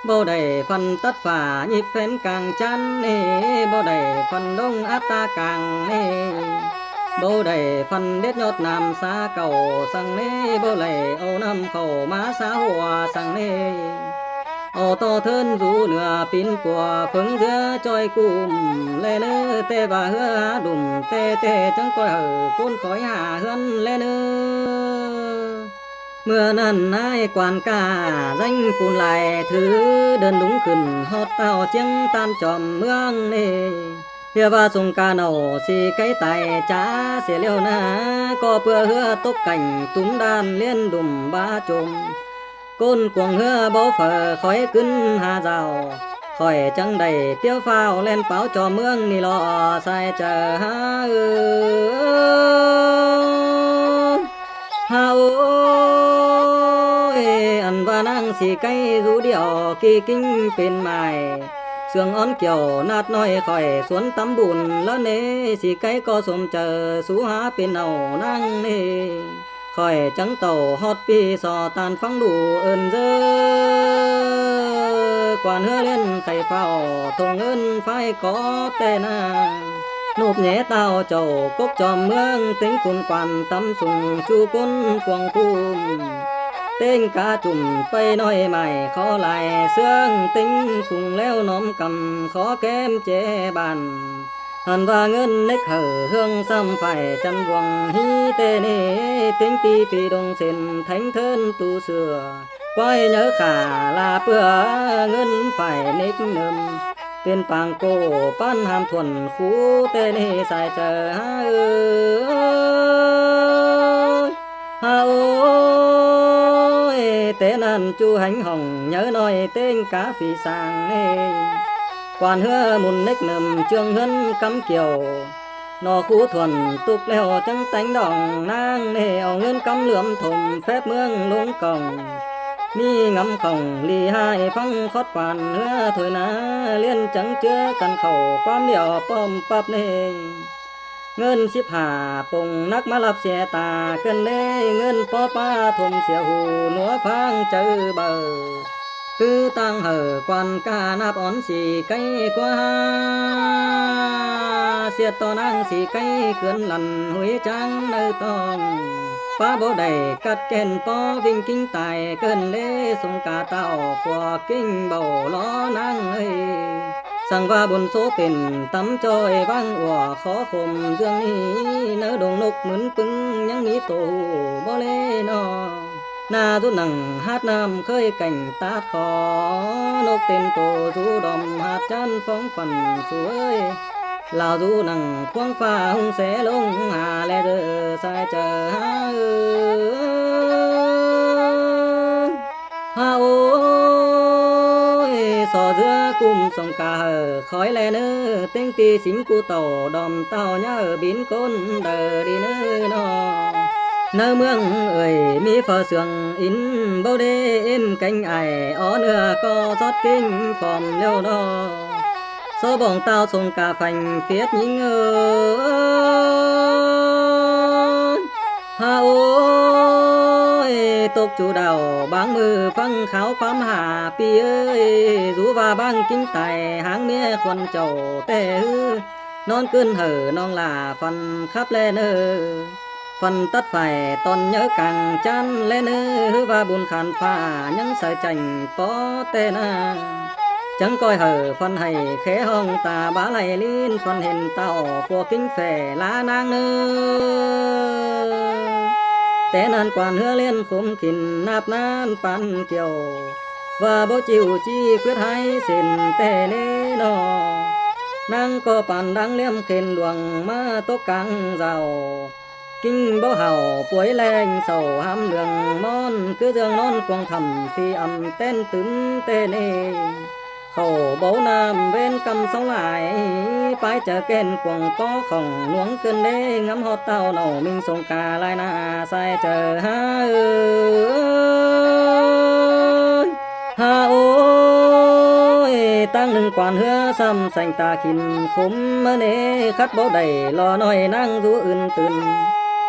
Báu đảy phăn tắt phả nhịp phén cang chắn ꞌnị, báu đảy phăn ꞌlống áp ta cang ꞌnị, báu đảy phăn đết nhót nam sa cảu săng ꞌnị, báu đảy au năm khảu ꞌmá sa hua săng ꞌnị. Au ꞌto ꞌthớn dú nưa pín pua phớng ꞌdứa ꞌchoi cum ꞌlẹo ꞌnớ, ꞌtẹ ꞌva ꞌhứa hák đum ꞌtẹ ꞌtẹ chắng ꞌcoi hảư ꞌcốn khói hả ꞌhướn ꞌlẹo ꞌnớ. ꞌMưa ꞌnặn ꞌnái quan ca ꞌdéng pun lai thứ đơn đúng khửn ꞌhọt ꞌtạu ꞌchiếng ꞌTan Chom ꞌmướng ꞌnị. ꞌHịa ꞌva Sông Ca nảu ꞌsị cáy tai chá sia ꞌlẹo ꞌnớ, ꞌcọ ꞌpưa ꞌhứa tốc canh tủm đan ꞌliến đum bá chôm. ꞌCốn cuông ꞌhứa báu phaư khói ꞌcứn ha dao, khỏi chắng đảy tiếu phao ꞌlen páo Chom ꞌmướng ꞌnị lo sai chaư hák ới. Hák ơi, ăn ꞌva ꞌnáng ꞌsị cáy dú điẻo ꞌkí ꞌkính pên mai, sương ón kiẻo ꞌnặt ꞌnọi khỏi suốn tắm bun ꞌlớ ꞌnị, ꞌsị cáy ꞌcọ sôm chaư sú hák pên nảu ꞌnáng ꞌnị. Khỏi chắng tảu ꞌhọt pi so ꞌTan phắng đu ơn ꞌdớ, quan ꞌhứa ꞌliến khay phao thông ơn phái có ꞌtẹ ꞌnáng. ꞌNộp nhé ꞌtạu chảu cốc Chom ꞌmướng ꞌtếng khun quan tắm sung ꞌchu ꞌcốn cuông khum. ꞌTếng cá chum ꞌpay ꞌnọi mai khó lai ꞌsướng ꞌtếng khung ꞌlẹo ꞌnóm căm khó kém ché bản. Hăn ꞌva ꞌngớn nếc hảư ꞌhương săm phải chăn vuông hí ꞌtẹ ꞌnị, ꞌtếng ti phi đông sên théng ꞌthớn tu sửa. ꞌQuái nháư khả la ꞌpưa ꞌngớn phải nếc nơm, pên pang cô pán ham thuần khú ꞌtẹ ꞌnị sai chaư hák ới. Hák ơi, té ꞌnặn ꞌchu héng hỏng nháư ꞌnọi ꞌtếng cá phi sang ꞌnị. Quan ꞌhứa mun nếc nơm ꞌchương ꞌhướn cắm kiẻo, ꞌnọ khú thuần tốc ꞌlẹo chắng téng đỏng ꞌnáng ꞌnị, au ꞌngớn cắm lưỡm thôm phép ꞌmướng ꞌluống cỏng. ꞌMí ngắm khỏng ꞌli ꞌhại ꞌphắng khót quan ꞌhứa thôi ná, ꞌliến chắng ꞌchứa căn khảu ꞌquám điẻo ꞌpọm ꞌpặp ꞌnị. ꞌNgớn síp hả pông nắc ꞌmá ꞌlặp sia ta ꞌcợn ꞌnị, ꞌngớn ꞌpó ꞌpá thôm sia hủ ꞌnúa ꞌpháng chaư baư. ꞌTứ ꞌtáng hảư quan ca ꞌnặp ón sí cáy ꞌquá, ꞌsiệt ꞌto ꞌnáng sí cáy ꞌcướn lăn ꞌhuối ꞌcháng ꞌnọi ꞌtóng. ꞌPá báu đảy cắt ꞌkén ꞌpó ꞌvinh ꞌkính tai ꞌcợn ꞌlế sông ca táo phua ꞌkính báu lo ꞌnáng ới. Săng ꞌva bun số pên tắm ꞌchoi ꞌváng ua khó khôm dươn ꞌnị, ꞌnớ đông ꞌnộc ꞌmứn ꞌpứng ꞌnhắng ꞌmí tô ꞌhụ báu ꞌlế ꞌnọ. ꞌNa dú nẳng hát ꞌnặm ꞌkhới kéng tát khó, ꞌnộc tên tô dú đom hát chăn phóng phăn su ới. Lỏ dú nẳng khuống ꞌphạ ꞌhung sé ꞌlống ha ꞌlẹ ꞌdớ sai chaư ha ới. Ha ôi, so ꞌdứa ꞌcum sông ca hảư khói ꞌlẹ ꞌnớ, ꞌtếng ti sính ꞌcu tảu đom táo ꞌnhá ꞌbín ꞌcốn đaư đi ꞌnớ ꞌnọ. ꞌNớ ꞌmướng ới ꞌmí phaư sương ín báu đế ꞌếm kéng ai, ók ꞌnưa ꞌcọ sót ꞌkính phom ꞌlẹo ꞌnọ. So bỏng táo sông ca phanh phiết ꞌnhính ới. Ha ôi, tốc chu đảo báng ꞌmự ꞌphắng kháo ꞌquám ha ꞌpi ới, dú ꞌva báng ꞌkính tai háng ꞌmía khuôn chảu ꞌtẹ ꞌhứ. ꞌNón ꞌcứn hảư ꞌnọng lả phăn khắp ꞌlẹ ꞌnớ. Phăn tắt phải tón nháư cang chán ꞌlẹ ꞌnớ, ꞌhứ ꞌva bun khan ꞌphạ ꞌnhắng sai chẻng ꞌpó ꞌtẹ ꞌna. Chắng ꞌcoi hảư phăn hảy khé hong ta bá lai ꞌlín phăn hên táo phua ꞌkính phe lá ꞌnáng ꞌnớ. Té ꞌnặn quan ꞌhứa ꞌliến khốm khỉn ꞌnặp ꞌnán pán kiêu, ꞌva báu ꞌchịu ꞌchí ꞌquiết hái sên ꞌtẹ ꞌnế ꞌnọ. ꞌNáng ꞌcọ pán đang ꞌliêm khên luông ꞌmá tốc cang dảo. ꞌKính báu hảo puối ꞌlẹng sau hám lương ꞌmón, cứ ꞌdương ꞌnón cuông thẳm phi ꞌmắn ꞌtén tứm ꞌtẹ ꞌnế. Khảu báu ꞌnặm ꞌvến ꞌcắm sóng lai, pái chaư ꞌkén cuông ꞌcó khỏng nuống ꞌcươn đế ngắm ꞌhọt táo nảu ꞌminh sông ca lai ꞌna sai chaư ha ới. Ha ôi, ꞌtáng ꞌnưng quan ꞌhứa ꞌsặm seng ta khỉn khốm ꞌmá ꞌnế khắt báu đảy lo ꞌnọi ꞌnáng dú ưn tưn.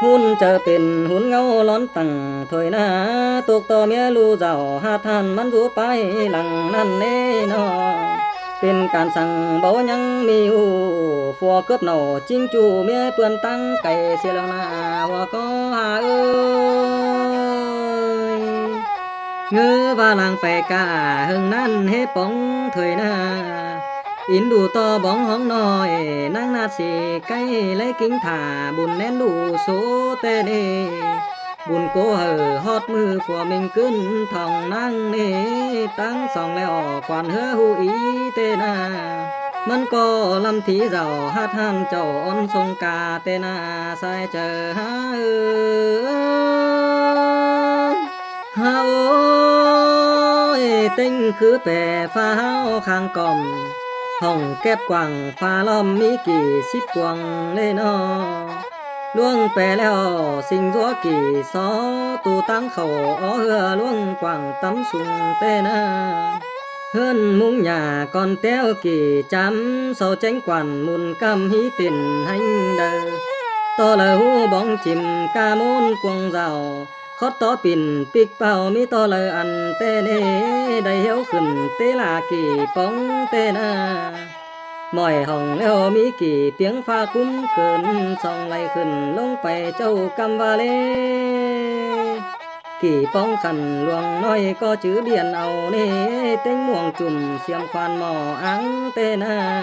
ꞌHún chaư pên ꞌhún ꞌngáu lón tẳng thôi ꞌna, tốc ꞌto ꞌmía ꞌlu dảo hạt hàn ꞌmắn dú pái lăng ꞌnặn ꞌnế ꞌnọ. Pên cản săng báu ꞌnhắng ꞌmí ꞌhụ, phua cướp nảu ꞌchính ꞌchu ꞌmía ꞌpươn ꞌtáng cay sia lăng ꞌna ꞌhua ꞌcó ha ới. ꞌNgớ ꞌva lăng pay ca ꞌhưng ꞌnặn ꞌhế póng thôi ꞌna. Ín đu ꞌto bóng hóng ꞌnọi, ꞌnáng ꞌnạp si cáy ꞌlế ꞌkính thả bun ꞌnén đu số ꞌtẹ ꞌnế. Bun ꞌcố hảư ꞌhọt ꞌmự phua ꞌminh ꞌcứn thong ꞌnáng ꞌnế, ꞌtáng song ꞌlẹo quan ꞌhứa ꞌhụ í ꞌtẹ ꞌna. ꞌMắn ꞌcọ ꞌlắm thí dảo hạt hàn chảu ón sông ca ꞌtẹ ꞌna sai chaư ha ới. Ha ôi, ꞌtếng khứ pè pha ꞌháo khang cỏm, hỏng kép quảng pha ꞌlóm ꞌmí kỉ síp cuông ꞌlế ꞌnọ. ꞌLuống pè ꞌlẹo sính dúa kỉ so, tu ꞌtáng khảu ók ꞌhứa ꞌluống quảng tắm sung ꞌtẹ ꞌna. ꞌHướn ꞌmúng nhả ꞌcón ꞌteo kỉ chám, sau chén quản mùn ꞌcắm hí tỉn ꞌhéng đaư. ꞌTo đaư ꞌhụ bóng chim ca ꞌmôn cuông dảo, khót tó pỉn ꞌpíc páo ꞌmí ꞌto đaư ăn ꞌtẹ ꞌnế, đảy hiếu khửn té lả kỉ póng ꞌtẹ ꞌna. Mỏi hỏng ꞌlẹo ꞌmí kỉ piếng pha cúm cơn, song lai khửn ꞌlống pay chảu ꞌcắm ꞌva ꞌlế. Kỉ póng khăn luông ꞌnọi ꞌcọ chứ biển au ꞌnế, ꞌtếng muông chum siêm khoan mỏ áng ꞌtẹ ꞌna.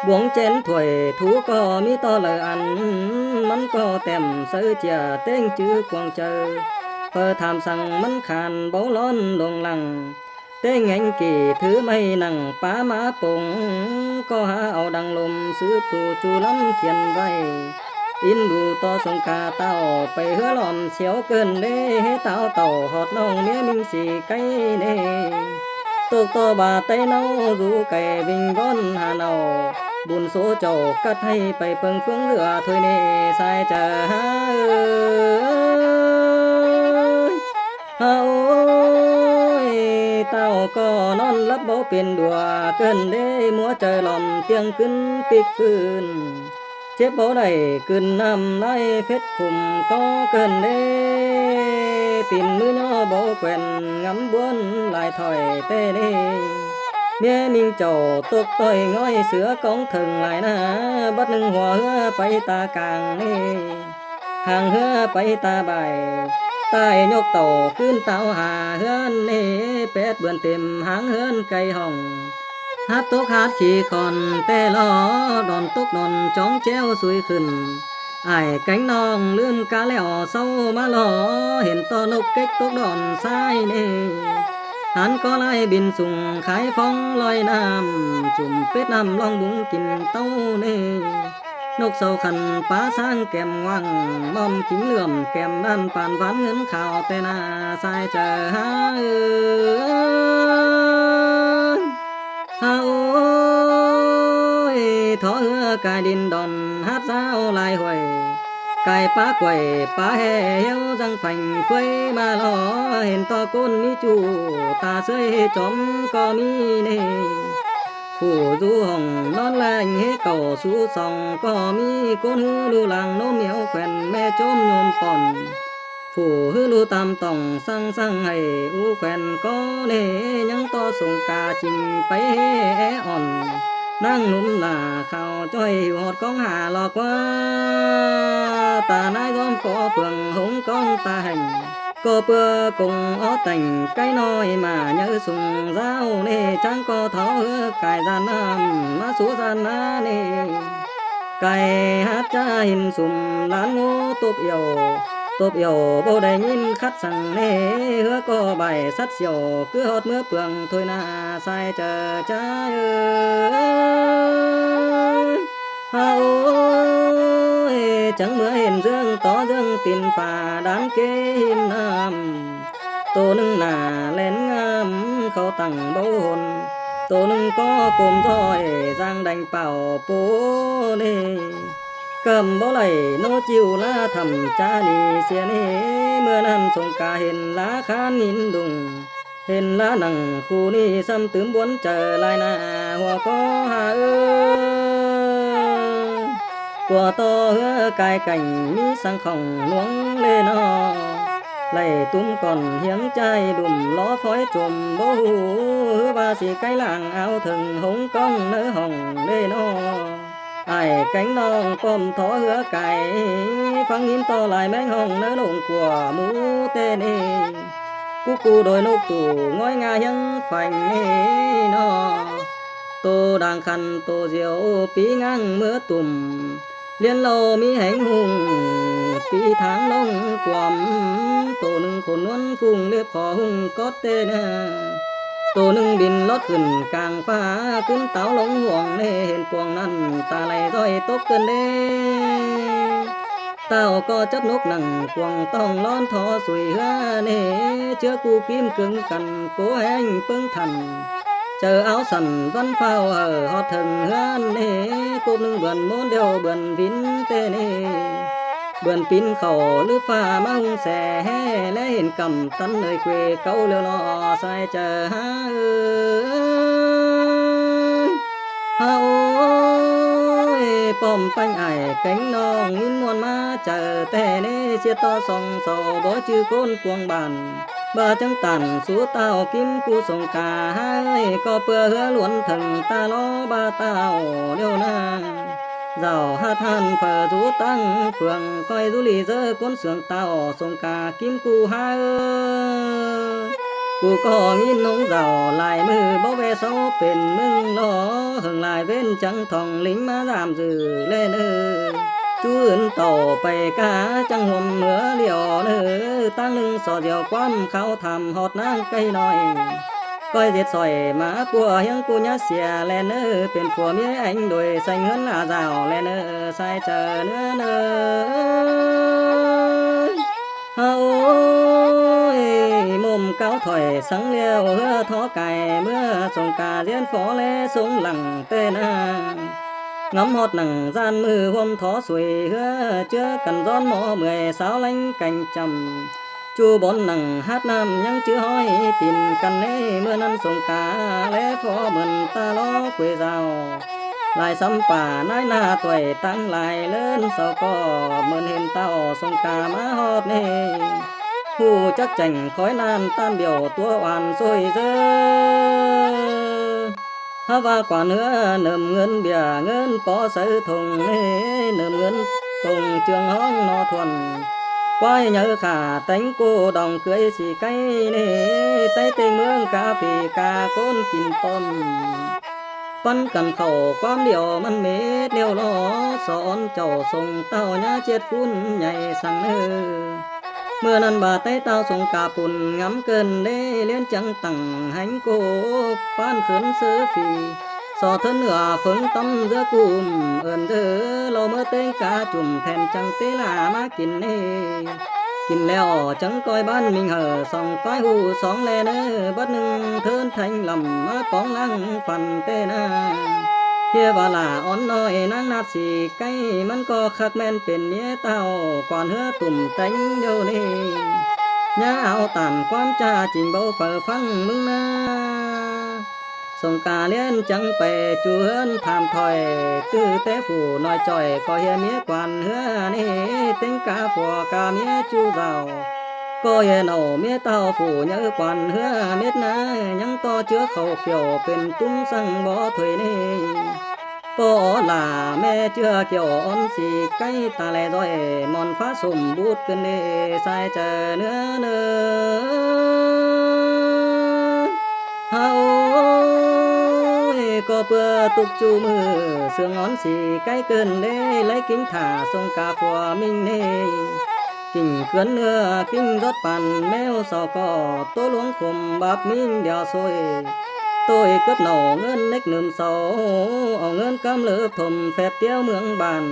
Buông chén thuổi thú ꞌcọ ꞌmí ꞌto đaư ăn, ꞌmắn ꞌcọ tẻm sáư chia ꞌtếng chứ cuông chaư. Phaư tham săng ꞌmắn khan báu lón lông lăng. ꞌTếng ꞌhéng kỉ thứ ꞌmạy nẳng pá má pông, ꞌcọ hák au đăng lôm sứ tu chu ꞌlắm khiên ꞌvạy. Ín đu ꞌto sông ca táo pay ꞌhứa ꞌlóm siêu cơn ꞌlế, ꞌhế táo tảu ꞌhọt ꞌnọng ꞌmía ꞌminh si cáy ꞌnế. Tốc ꞌto ba ꞌTáy ꞌnáo dú cay ꞌvinh ꞌvón ha ꞌnọ, bun số chảu cắt hảư pay ꞌpơng ꞌpướng ꞌdứa thôi ꞌnế sai chaư ha ới. Ha ôi, táo ꞌcọ ꞌnón lắp báu pên đua, cơn ꞌlế ꞌmúa chaư lom ꞌtiêng ꞌcứn ꞌpíc ꞌpưn. Tiếp báu đảy cựn ꞌnặm ꞌlái phết khum ꞌcọ cơn đế. Pin ꞌmứ ꞌnhó báu quen ngắm ꞌbuốn lai thỏi ꞌtẹ ꞌnị. ꞌMía ꞌminh chảu tốc ꞌtoi ꞌngói sia cóng thơng lai ꞌna, bắt ꞌnưng hua ꞌhứa pay ta cang ꞌnị. Hang ꞌhứa pay ta bải, tai nhốc tảu ꞌcứn táo ha ꞌhướn ꞌnị, pét bươn têm háng ꞌhướn cay hỏng. Hák tốc hák khi khon ꞌtẹ lo, đon tốc đon chóng chéo sui khửn. Ải kéng ꞌnọng ꞌlưm cá ꞌlẹo ꞌsáu ꞌmá lo, hên ꞌto ꞌnộc kếch tốc đon sai ꞌnị. Hán ꞌcó lai bin sung khái phóng ꞌloi ꞌnặm, chum pết ꞌnặm ꞌlong bung kin ꞌtáu ꞌnị. ꞌNộc sau khăn pá ꞌsáng kẻm ngoang, ꞌmom kính lượm kẻm đan pàn ván ꞌngớn khảo ꞌtẹ ꞌna sai chaư hák ơi. Hák ơi, thó ꞌhứa cai đin đon hát dáo lai huổi. Cai pá quảy pá ꞌhê hiếu dăng phành khuối ꞌmá lo, hên ꞌto ꞌcốn ꞌmí ꞌchu ta ꞌsới chóm ꞌcọ ꞌmí ꞌnị. Phủ dú hỏng ꞌnón leng ꞌhế cảu sú song ꞌcọ ꞌmí, ꞌcốn ꞌhứ ꞌlu lang ꞌnốm hiếu khen ꞌme chốm nhôm pon. Phủ ꞌhứ ꞌlu tam tỏng săng săng hảy ú khen ꞌcọ ꞌnị, ꞌnhắng ꞌto sông ca ching pay ꞌhế é ỏn. ꞌNáng ꞌnúm nả khảo ꞌchoi hảư ꞌhọt cóng hả lo ꞌquá. Ta ꞌnái ꞌdóm phó phường hống cóng ta hẻng. ꞌCọ ꞌpưa công ók tẻng cáy ꞌnọi ꞌmá nháư sung dáo ꞌnị, chắng ꞌcọ thó ꞌhứa cai ꞌdan ꞌnặm ꞌmá sú ꞌdan ꞌná ꞌnị. Cai hát ꞌchá hin sum lán ꞌngố tốp yảu, tốp yảu báu đảy ꞌnghín khắt săng ꞌnị, ꞌhứa ꞌcọ bải sắt siẻo cứ ꞌhọt ꞌmứa pương thôi ꞌna sai chaư ꞌchá ơi. Hák ơi, chắng ꞌmứa hên ꞌdướng tó ꞌdướng tin phả đán ké hin ꞌnặm. Tô ꞌnưng nả len ngắm khảu tẳng báu hôn, tô ꞌnưng ꞌcọ côm ꞌdoi dáng đeng pảo pô ꞌnị. Cắm báu đảy ꞌnớ ꞌchịu ꞌlạ thẳm ꞌchá ꞌnị sia ꞌnị, ꞌmưa ꞌnặn sông ca hên ꞌlạ khán ꞌnghín đung. Hên ꞌlạ nẳng khu ꞌnị sắm tứm ꞌbuốn chaư lai ꞌna hua ꞌcọ hả ơi. Cua ꞌto ꞌhứa cai cẻng ꞌmí săng khỏng ꞌluống ꞌlế ꞌnọ. Đảy tủm cỏn hiếng ꞌchái đum ló phói chôm báu hủ ꞌhứ ꞌva sí cáy lăng ao thơng hống cóng ꞌnớ hỏng ꞌlế ꞌnọ. Ải kéng ꞌnọng ꞌpọm thó ꞌhứa cai, phắng ꞌnghín ꞌto lai ꞌmén hỏng ꞌnớ lông cua mú ꞌtẹ ꞌnị. Cú cu đôi ꞌnộc tủ ꞌngói ꞌnga hiếng phanh ꞌnị ꞌnọ. Tô đang khăn tô diêu pí ꞌngang ꞌmứa tủm. ꞌLiến ꞌlô ꞌmí héng ꞌhung, pí tháng ꞌlống cuôm. Tô ꞌnưng khôn ꞌnuốn phung ꞌliếp khó ꞌhung cót ꞌtẹ ꞌnị. Tô ꞌnưng bin lót khửn cang ꞌphạ, ꞌcứn táo ꞌlống huông ꞌnị hên cuông ꞌnặn ta lai ꞌdoi tốc cơn đế. Táo ꞌcọ chắp ꞌnộc nẳng cuông tỏng ꞌlón thó sui ꞌhứa ꞌnị, ꞌchưa cu ꞌkím cứng căn, ꞌcố ꞌhéng ꞌpứng thẳn. Chaư áo sẳn ꞌvắn phao hảư ꞌhọt thơng ꞌhứa ꞌnị, cốp ꞌnưng bươn ꞌmôn điêu bươn vín ꞌtẹ ꞌnị. Bươn pín khảu ꞌlứ ꞌphạ ꞌmá ꞌhung se ꞌhế ꞌlé hên căm tăn ơi quê cáu ꞌliêu lo sai chaư hả ơi. Hả ơi, ꞌpọm ꞌpéng ải kéng ꞌnọng ꞌnghín ꞌmuôn ꞌmá chaư ꞌtẹ ꞌnị, sia ꞌto song sau bói chứ ꞌcốn cuông bản. ꞌVa chắng tản sú táo ꞌkím cu sông ca ꞌhại, ꞌcọ ꞌpưa ꞌhứa ꞌluôn thơng ta lo ꞌva táo ꞌliêu ꞌna. Dảo hạt hàn phở dú tăng phường coi dú lì dơ ꞌcốn sương táo sông ca ꞌkím cu ꞌhại. Cu ꞌcọ ꞌnghín ꞌnống dảo lai ꞌmự báu ꞌve sáu pên ꞌmứng lo, hơng lai ꞌvến chắng thỏng lính ꞌmá dám dư ꞌlế ꞌnớ. Chú ứn tỏ pay ca chắng huôm ꞌmứa ꞌliêu ꞌnớ, ꞌtáng ꞌnưng so diêu ꞌquám kháo tham ꞌhọt ꞌnáng cáy ꞌnọi. Coi ꞌdệt sỏi ꞌmá ꞌpưa hiếng cu nhá sia ꞌlế ꞌnớ, pên phua ꞌmía ꞌéng đuổi sanh ꞌhướn lả dảo ꞌlế ꞌnớ, sai chaư ꞌnớ ꞌnớ. Hả ơi, ꞌmôm cáo thoải sắng ꞌliêu ꞌhứa thó cai ꞌmứa sông ca ꞌdiến phó ꞌlế sống lẳng ꞌtẹ ꞌna. Ngắm ꞌhọt nẳng ꞌdan ꞌmự huôm thó sui ꞌhứa ꞌchứa căn ꞌdón ꞌmo mười sáo ꞌleng canh chăm. ꞌChu bón nẳng hát ꞌnặm ꞌnhắng chứ ꞌhói tin căn ꞌnị, ꞌmưa ꞌnặn sông ca ꞌlế phó mươn ta lo quê dao. lai sắm pả nái ꞌná tuổi ꞌtáng lai ꞌlớn sau ꞌcọ ꞌmưn hên ꞌtạu sông ca ꞌmá ꞌhọt ꞌnị. ꞌHụ chắc chẻng khói ꞌnan ꞌtan bẻo tua oan ꞌsội ꞌdớ. Hák ꞌva quản ꞌhứa nơm ꞌngớn bỉa ꞌngớn pó sáư thùng ꞌnị, nơm ꞌngớn tông ꞌchương ꞌhóng ꞌno thuôn. ꞌQuái nháư khả téng ꞌcộ đỏng cưới sí cáy ꞌnị, ꞌTáy ꞌtếng ꞌmướng cá phi ca ꞌcốn kin ꞌtôm. ꞌPắn căn khảu ꞌquám điêu ꞌmắn mết ꞌlẹo lo, so ón chảu sông ꞌtạu ꞌnhá ꞌchiết phún nhay săng ꞌnớ. ꞌMưa ꞌnặn ꞌva ꞌTáy ꞌtạu sông ca pun ngắm ꞌcợn ꞌlế, ꞌliến chắng tẳng hánh ꞌcộ ꞌpán khướn ꞌsớ phi. So thớn ꞌnưa phớng tắm ꞌdứa ꞌcum ơn ꞌdớ, lau ꞌmớ ꞌtếng cá chum then chắng té lả ꞌmá kin ꞌnị. Kin ꞌlẹo chắng ꞌcoi ꞌván ꞌminh hảư song ꞌpái ꞌhụ song ꞌlé ꞌnớ, bát ꞌnưng thớn théng lăm ꞌmá póng ꞌláng phăn ꞌtẹ ꞌna. ꞌHiê ꞌva lả ón ꞌnọi ꞌnáng ꞌnạp sí cáy, ꞌmắn ꞌcọ khắc ꞌmen pên ꞌmía ꞌtạu quản ꞌhứa tủm téng ꞌlẹo ꞌnị. ꞌNhá au tản ꞌquám ꞌchạ chinh báu phaư ꞌphắng ꞌmứng ꞌna. Sông ca ꞌliến chắng pay ꞌchu ꞌhướn tham thỏi, ꞌtứ té phủ ꞌnọi chỏi ꞌcọ ꞌhiê ꞌmía quản ꞌhứa ꞌnị, ꞌtếng cá phua cá ꞌmía ꞌchu dảo. ꞌCọ ꞌhiê nảu ꞌmía ꞌtạu phủ nháư quản ꞌhứa mết ꞌna, ꞌnhắng ꞌto ꞌchứa khảu kiẻo pên tủm săng bó thuê ꞌnị. ꞌPo ó lả ꞌme ꞌchưa kiẻo ón sí cáy ta lé ꞌdọi, mon phá sôm bút ꞌcứn ꞌnị sai chaư ꞌnứa ꞌnớ. Hảư ơi, ꞌcọ ꞌpưa túc ꞌchu ꞌmự sương ón sí cáy ꞌcợn ꞌlế, ꞌlé ꞌkính thả sông ca phua ꞌminh ꞌnị. ꞌKính ꞌcướn ꞌnưa ꞌkính dót păn ꞌmeo sau ꞌcọ, ꞌtố ꞌluống khôm báp ꞌminh điêu ꞌsội. ꞌTội cướp nảu ꞌngớn nếc nưm sau, au ꞌngớn cắm lớp thôm phép tiếu ꞌmướng bản.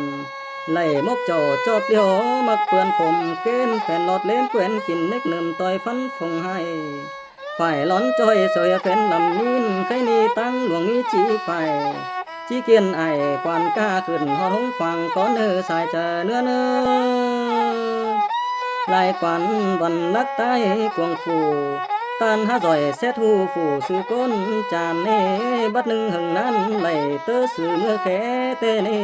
Lảy mốc chảu chóp ꞌliêu ꞌmặc ꞌpươn khôm ꞌkến, phén lót ꞌlến ꞌquến kin nếc nưm ꞌtoi phắn phông ꞌhại. Phải lón ꞌchoi sơi phén lăm ꞌnịn, kháy ꞌnị ꞌtáng luông ꞌmí ꞌchí phải. ꞌChí kiên ải quản ca khửn ꞌhọt ꞌhống khoang cón ꞌnơ sai chaư ꞌnứa ꞌnớ. Lai quản văn lắc ꞌtái cuông phủ, ꞌtan hák doi sét hu phủ sư ꞌcốn chan ꞌnị, bát ꞌnưng hơng ꞌnặn đảy ꞌtớ sư ꞌmưa khé ꞌtẹ ꞌnị.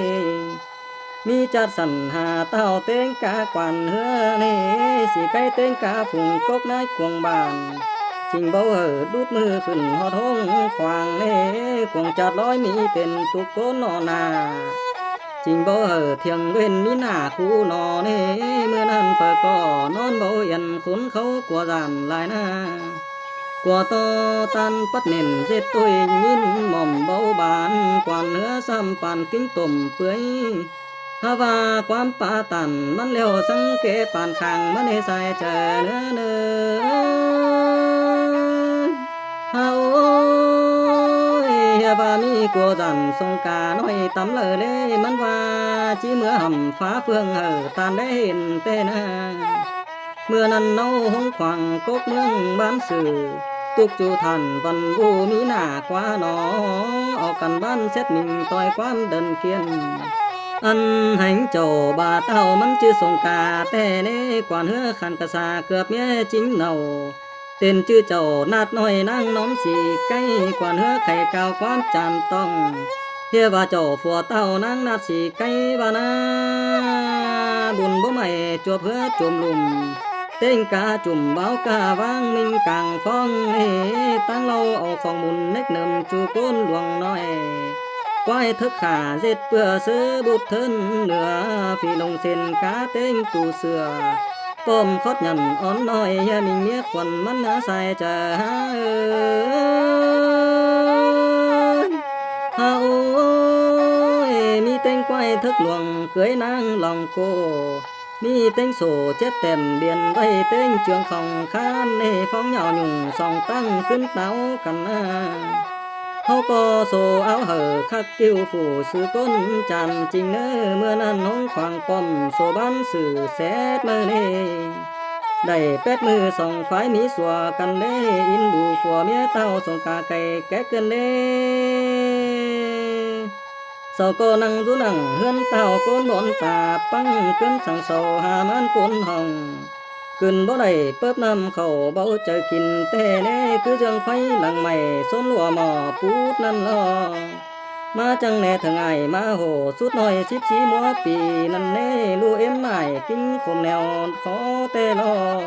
ꞌMí chát sẳn ha ꞌtạu ꞌtếng cá quản ꞌhứa ꞌnị, sí cáy ꞌtếng cá phung cốc ꞌnái cuông bản. Chinh báu hảư đút ꞌmự khửn ꞌhọt ꞌhống khoang ꞌnị, cuông chát ꞌlói ꞌmí pên túc ꞌcốn ꞌnọ nả. Chinh báu hảư thiêng ꞌvến ꞌmí nả khu ꞌnọ ꞌnị, ꞌmưa ꞌnặn phaư ꞌcọ ꞌnón báu yên khốn khảu ꞌcua dản lai ꞌna. ꞌCua ꞌto ꞌtan pắt nên ꞌdệt ꞌtội ꞌnghín mỏm báu bản, quản ꞌhứa sắm păn ꞌkính tôm ꞌpưới. Hák ꞌva ꞌquám pá tản ꞌmắn ꞌlẹo săng ké păn khang ꞌmắn ê sai chaư ꞌnớ ꞌnớ. Hảư ơi, ꞌhiê ꞌva ꞌmí ꞌcua dản sông ca ꞌnọi tắm lả ꞌlế, ꞌmắn ꞌva ꞌchí ꞌmưa hẳm phá phương hảư ꞌtan đé hên ꞌtẹ ꞌna. ꞌMưa ꞌnặn ꞌnáo ꞌhống khoang cốc ꞌmướng bản sư, túc ꞌchu than văn ꞌvu ꞌmí nả ꞌquá ꞌnọ, au căn bản sét ꞌminh ꞌtoi ꞌquám đơn kiên. Ăn hánh chảu ꞌva ꞌtạu ꞌmắn ꞌchư sông ca ꞌtẹ ꞌnị, quản ꞌhứa khăn ca sa cướp ꞌmía chính nảu. Tên ꞌchư chảu ꞌnặt ꞌnọi ꞌnáng ꞌnóm sí cáy, quản ꞌhứa khay cáo ꞌquám chan tong. ꞌHiê ꞌva chảu phua ꞌtạu ꞌnáng ꞌnặt sí cáy ꞌva ꞌna. Bun báu ꞌmạy chuốp ꞌhứa chôm lum, ꞌtếng cá chum báu ca ꞌváng ꞌminh cang phóng ꞌnị, ꞌtáng ꞌlạu au khong mun nếc nơm ꞌchu ꞌcốn luông ꞌnọi. ꞌQuái thớc khả ꞌdệt ꞌpưa ꞌsớ bút thớn ꞌnưa, phi lông sên cá ꞌtếng tu sửa. Tôm khót nhẳn ón ꞌnọi ꞌhiê ꞌminh ꞌmía khuôn ꞌmắn ꞌna sai chaư hák ơi. Hák ơi, ꞌmí ꞌtếng ꞌquái thớc luông cưới ꞌnáng lòng cô. ꞌMí ꞌtếng sổ chép tẻm biên ꞌvạy ꞌtếng ꞌchương khong khán ꞌnị phóng nhảo nhủng song ꞌtáng ꞌcứn táo căn ꞌna. ꞌHáu ꞌcọ sổ áo hảư khắc kiu phủ sư ꞌcốn chan chinh ꞌnớ, ꞌmưa ꞌnặn ꞌhống khoang pom sổ bản sư sét ꞌmự ꞌnị. Đảy pét ꞌmự song phái ꞌmí sua căn ꞌlế, in đu phua ꞌmía ꞌtạu sông ca cay kéc ꞌcợn ꞌlế. Sau ꞌcọ ꞌnăng dú nẳng ꞌhướn ꞌtạu ꞌcốn bón ta păng ꞌcớn săng sau ha ꞌmán ꞌcốn hong. Cưn báu đảy pớp ꞌnặm khảu báu chaư kin ꞌtẹ ꞌnị, cứ ꞌdương khuáy lăng mảy ꞌsốn lua mỏ pút ꞌnặn lo. ꞌmá chắng ꞌnẹ thng ải ꞌmá hổ sút ꞌnọi síp sí múa pi ꞌnặn ꞌnê, ꞌlụk ꞌếm ải ꞌkính khôm nẻo khó ꞌtẹ lo.